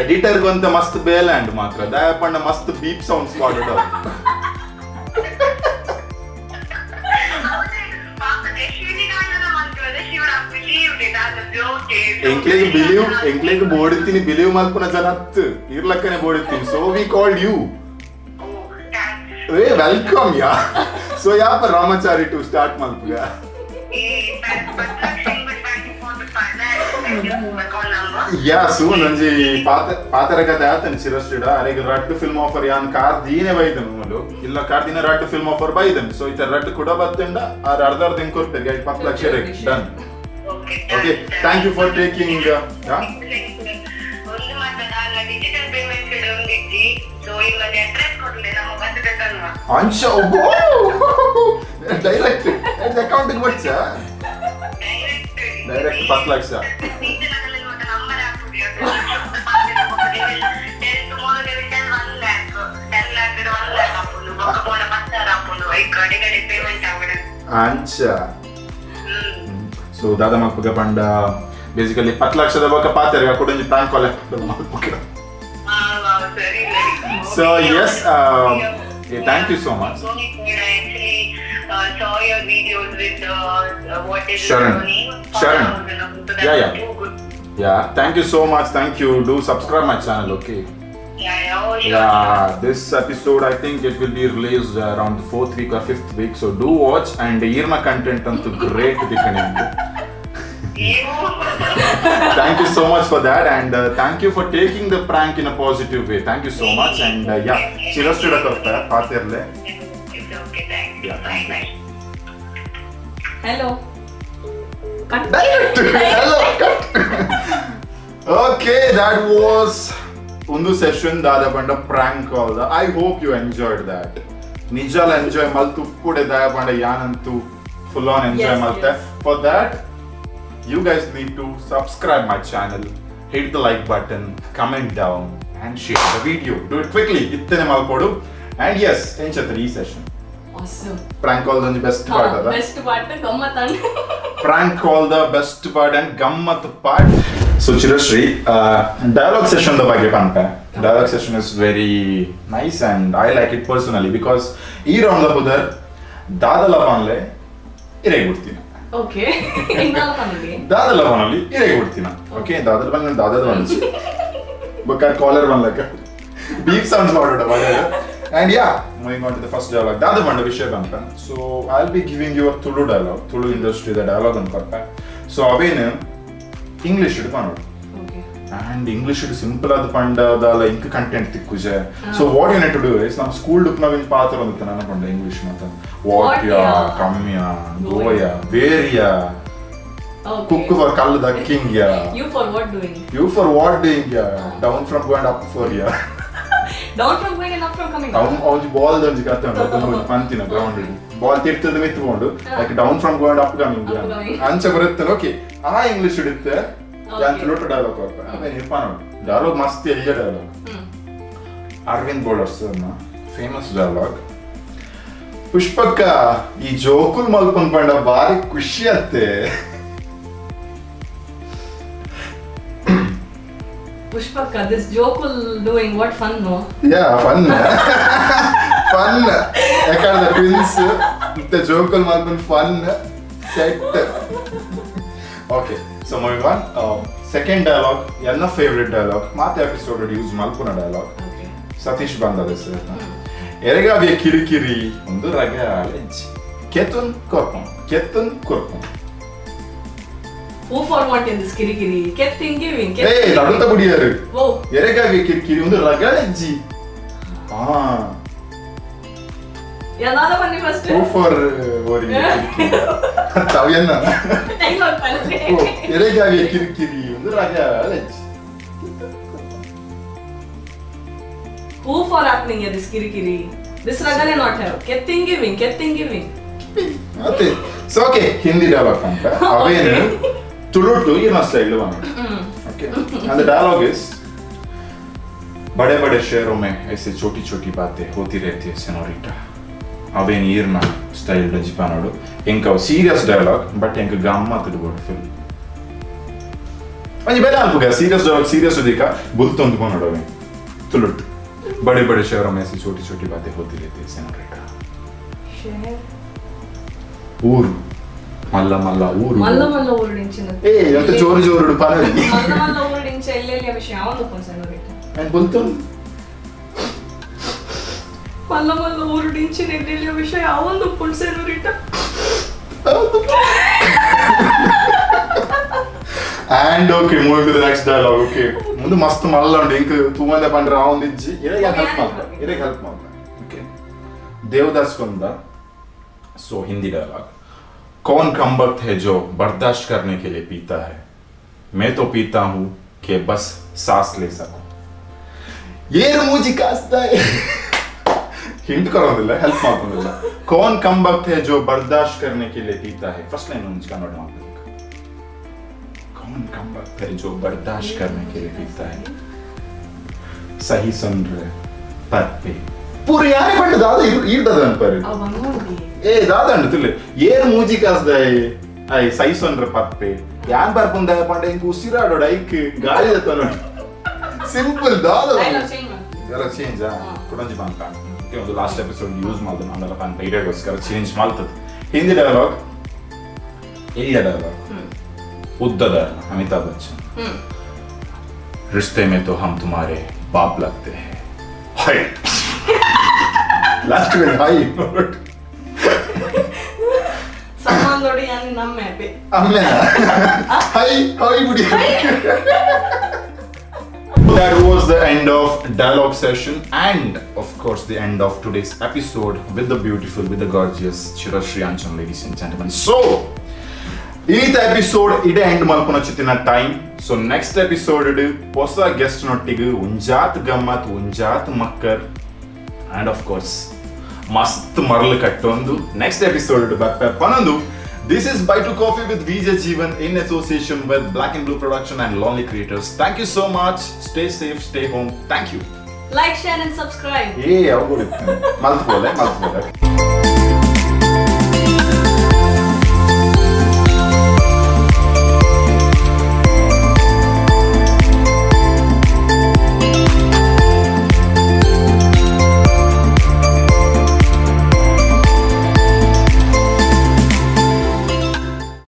editor ಗೊಂತ ಮಸ್ತ್ ಬೇಲೆ and ಮಾತ್ರ ದಯಪಣ್ಣ ಮಸ್ತ್ beep sounds ಮಾಡೋದು. ಎಂಕ್ಲೇಗ್ believe ಎಂಕ್ಲೇಗ್ ಬೋಡಿತೀನಿ believe ಮಲ್ಪುನ ಜನ ಹತ್ತು ಇರ್ಲಕ್ಕನೆ ಬೋಡಿತೀನಿ. So we called you. Hey, welcome yeah. So ಯಾಪ Ramachari to start ಮಲ್ಪುಗ. Yeah, soon ಒಂಜಿ ಪಾತರ ಕತೆ ಆತನ ಚಿರಶ್ರೀಡ ಅರೆಗ್ ರಡ್ಡು ಫಿಲ್ಮ್ ಆಫರ್ ಯಾನ್ ಕಾರ್ ದೀನೆ ಬೈದನು ಮೂಲು ಇಲ್ಲ ಕಾರ್ ದಿನ ರಡ್ಡು ಫಿಲ್ಮ್ ಆಫರ್ ಬೈದನು. ಸೊ ಇತ ರಡ್ಡು ಕೂಡ ಬತ್ತಂಡ ಆರ್ ಅರ್ಧ ಅರ್ಧ ಹೆಂಗ್ ಕೊಡ್ತಾರೆ 10 ಲಕ್ಷ rate done. Okay, thank you for taking. ಒಂದು ಮಾತ್ರ ಡಿಜಿಟಲ್ ಪೇಮೆಂಟ್ ಒಂದಿಜ್ಜಿ. ಸೊ ಇವಾಗ ಅಡ್ರೆಸ್ ಕೊಡ್ಲಿ ನಮ್ಮ ಬರ್ತದಲ್ವಾ ಅಂಶ ಡೈರೆಕ್ಟ್ ಅಕೌಂಟ್ ಬಚ್ಚ ಡೈರೆಕ್ಟ್ 10 ಲಕ್ಷ. ಅಂಚ ಸೊ ದಾದಾ ಮಲ್ಪುಗ ಪಂಡ ಬೇಸಿಕಲಿ 10 ಲಕ್ಷದ ಬೊಕ ಪಾತೆರ್ ಕೊಡೊಂಜಿ prank call ಮಲ್ಪುಗ. So yes, thank you so much. I actually saw your videos with what is Sharan. Your name? Sharan. So Yeah, yeah. Too good. Yeah, thank you so much. Thank you. Do subscribe my channel, okay? Yeah, oh, sure. Yeah, this episode I think it will be released around the 4th week or 5th week. So do watch and irna content antu great dikkanindu. Thank you so much for that and thank you for taking the prank in a positive way. Thank you so much and yeah, Chirashree korpa paatirle. It's okay, thank you. Yeah, bye bye. Hello. Cut. Direct. Hello, cut. Okay, that was undu session dada panda prank call. I hope you enjoyed that. Nijala enjoy maltu pude daya panda yanantu full on enjoy malte. For that you guys need to subscribe my channel, hit the like button, comment down and share the video. Do it quickly. Ittane malpodu. And yes, enchathri ee session. Awesome. Prank call the best part ada. Best part gammat and prank call the best part and gammat part. So Chirashree, dialogue session the bagge panpe. Dialogue session is very nice and I like it personally because ee round the pudar dadala panle ire gudtina. Okay. Indala panle. Dadala panle ire gudtina. Okay, dadala panle dadala panle. Bakka caller panlaka. Beep sounds maadoda vaada. And yeah, moving on to the first dialogue. Dada panda vishaya panpe. So I'll be giving you a Tulu dialogue, Tulu industry the dialogue an korpe. So avenu English idu panodu. Okay. And English idu simple adu panda dala ink content tikkuje. So what you need to do is nam school dupna vin paathar vandu nana panda English matha. What ya, come ya, go ya, where ya. Okay. Cook for kallu dakking ya. You for what doing? You for what doing ya? Down from go and up for ya. Down from going and up from coming. Down onji ball donji katha undu pantina ground ball tirtadu mittu pondu like down from go and up coming ancha baruttu. Okay, aa English idutte yan tulutu dialogue korpe aven irpanu dialogue mast elya dialogue. Arvind Bolar sir na famous dialogue. Pushpakka ee jokul malpun panda bari khushi atte. Pushpakka, this joke will doing what fun no? Yeah, fun. Fun. Ekada the twins the joke will malpun fun set. Okay, so moving on. Second dialogue, enna favorite dialogue. Maathe episode use malpuna dialogue. Okay. Satish bandade sir. Eregaviye kirikiri undu ragale. Ketun korpun. Ketun korpun. Who for what in this kirikiri? Ketting giving. Hey, nadunta budiyaru. Oh. Eregaviye kirikiri undu ragaleji. Ah. Yeah, nada panni first. Who for ori kirikiri. Taviyanna. Dialogue panni. Oh, eregaviye kirikiri undu ragaleji. Who for happening here this kirikiri? This ragale not have. Ketting giving, ketting giving. Ate. So okay, Hindi dialogue anta. Avenu Tulu to irna style one. Okay. And the dialogue is बड़े बड़े शहरों में ऐसे छोटी छोटी बातें होती रहती है सेनोरिटा. अवेन इर्ना स्टाइल डजिपानोडु enka serious dialogue but enka gammat idubodu film. Anji bele alpuga serious dialogue serious udika bultondu panodu aven Tulutu. बड़े बड़े शहरों में ऐसी छोटी छोटी बातें होती रहती है सेनोरिटा. शहर ಊರು ಮಲ್ಲ ಮಲ್ಲ ಊರು ಮಲ್ಲ ಮಲ್ಲ ಊರು ನಿಂಚಿನ ಏ ಅಂತ ಜೋರು ಜೋರು ಪನವಿ ಮಲ್ಲ ಮಲ್ಲ ಊರು ನಿಂಚ ಎಲ್ಲೆಲ್ಲಿ ವಿಷಯ ಅವನು senorita. And ಬುಲ್ತುನ್ ಮಲ್ಲ ಮಲ್ಲ ಊರು ನಿಂಚಿನ ಎಲ್ಲೆಲ್ಲಿ ವಿಷಯ ಅವನು senorita. And okay, moving to the next dialogue. Okay, mundu mast malla undu ink thuvande pandra avundijji irege help malpa irege help malpa. Okay, Devdas konda. So Hindi dialogue. कौन कमबख्त है जो बर्दाश्त करने के लिए पीता है? मैं तो पीता हूँ कि बस सांस ले सकूं. ये मुझे कास्ता है. हिंट करोंदिಲ್ಲ, हेल्प ಮಾಡ್ಕೊಂಡಿಲ್ಲ. कौन कमबख्त है जो बर्दाश्त करने के लिए पीता है? फर्स्ट लाइन उनका कन्नड़ ಮಾಡ್ಬೇಕು. कौन कमबख्त है जो बर्दाश्त करने के लिए पीता है? सही सुन रहे पर पे पूरे यारे बंद दादा इर्दದ ಅನ್ಪರಿ. ಏ ದಾದ ಅಂಡುತ್ತಿಲ್ಲ ಏರ್ ಮೂಜಿ ಕಾಸ್ದಾಯ್ I ಸೈಸೊನ್ರ ಪಪ್ಪೆ ಯಾನ್ ಬರ್ಪುಂದ ಪಂಡ ಇಂಕ ಉಸಿರಾಡೋಡ ಐಕ್ ಗಾಳಿ ದತ್ತನೋಡ ಸಿಂಪಲ್ ದಾದ ಡೈಲಾಗ್ ಚೇಂಜ್ ಆ ಕುಡಂಜಿ ಬಂತ. ಓಕೆ, ಒಂದು last episode use ಮಾಡ್ದೆ ನಾನೆಲ್ಲ ಪಂಪ ಇರೋಗೋಸ್ಕರ ಚೇಂಜ್ ಮಾಡ್ತದೆ. ಹಿಂದಿ ಡೈಲಾಗ್ ಎಲ್ಲಿಯ ಡೈಲಾಗ್ ಉದ್ದದ ಅಮಿತಾಬ್ ಬಚ್ಚನ್. रिश्ते में तो हम तुम्हारे बाप लगते हैं. हाय लास्ट में हाय. ಸಾಮಾನ್ ನೋಡಿ ಯಾನ್ ನಮ್ಮ ಹ್ಯಾಪಿ. ಅಮ್ಮೆ ಹೈ ಹೈ ಬುಡಿ. That was the end of dialogue session and of course the end of today's episode with the beautiful, with the gorgeous Chirashree Anchan, ladies and gentlemen. So, ಈತ episode ಇಡೆ and ಮಲ್ಪುನ ಚಿತ್ತಿನ time. ಸೊ next episode ಹೊಸ guest ನೊಟ್ಟಿಗೆ ಒಂಜಾತ್ ಗಮ್ಮತ್, ಒಂಜಾತ್ ಮಕ್ಕರ್ ಅಂಡ್ of course ಮಸ್ತ್ ಮರಳು ಕಟ್ಟೊಂದು next episode ಬರ್ಪೆ ಪನೊಂದು. This is Buy Two Coffee with VJ Jeevan in association with Black and Blue Production and Lonely Creators. Thank you so much. Stay safe, stay home. Thank you. Like, share and subscribe. ಏ, ಅವು ಮಲ್ತ್ಬೋಲೆ ಮಲ್ತ್ಬೋಲೆ.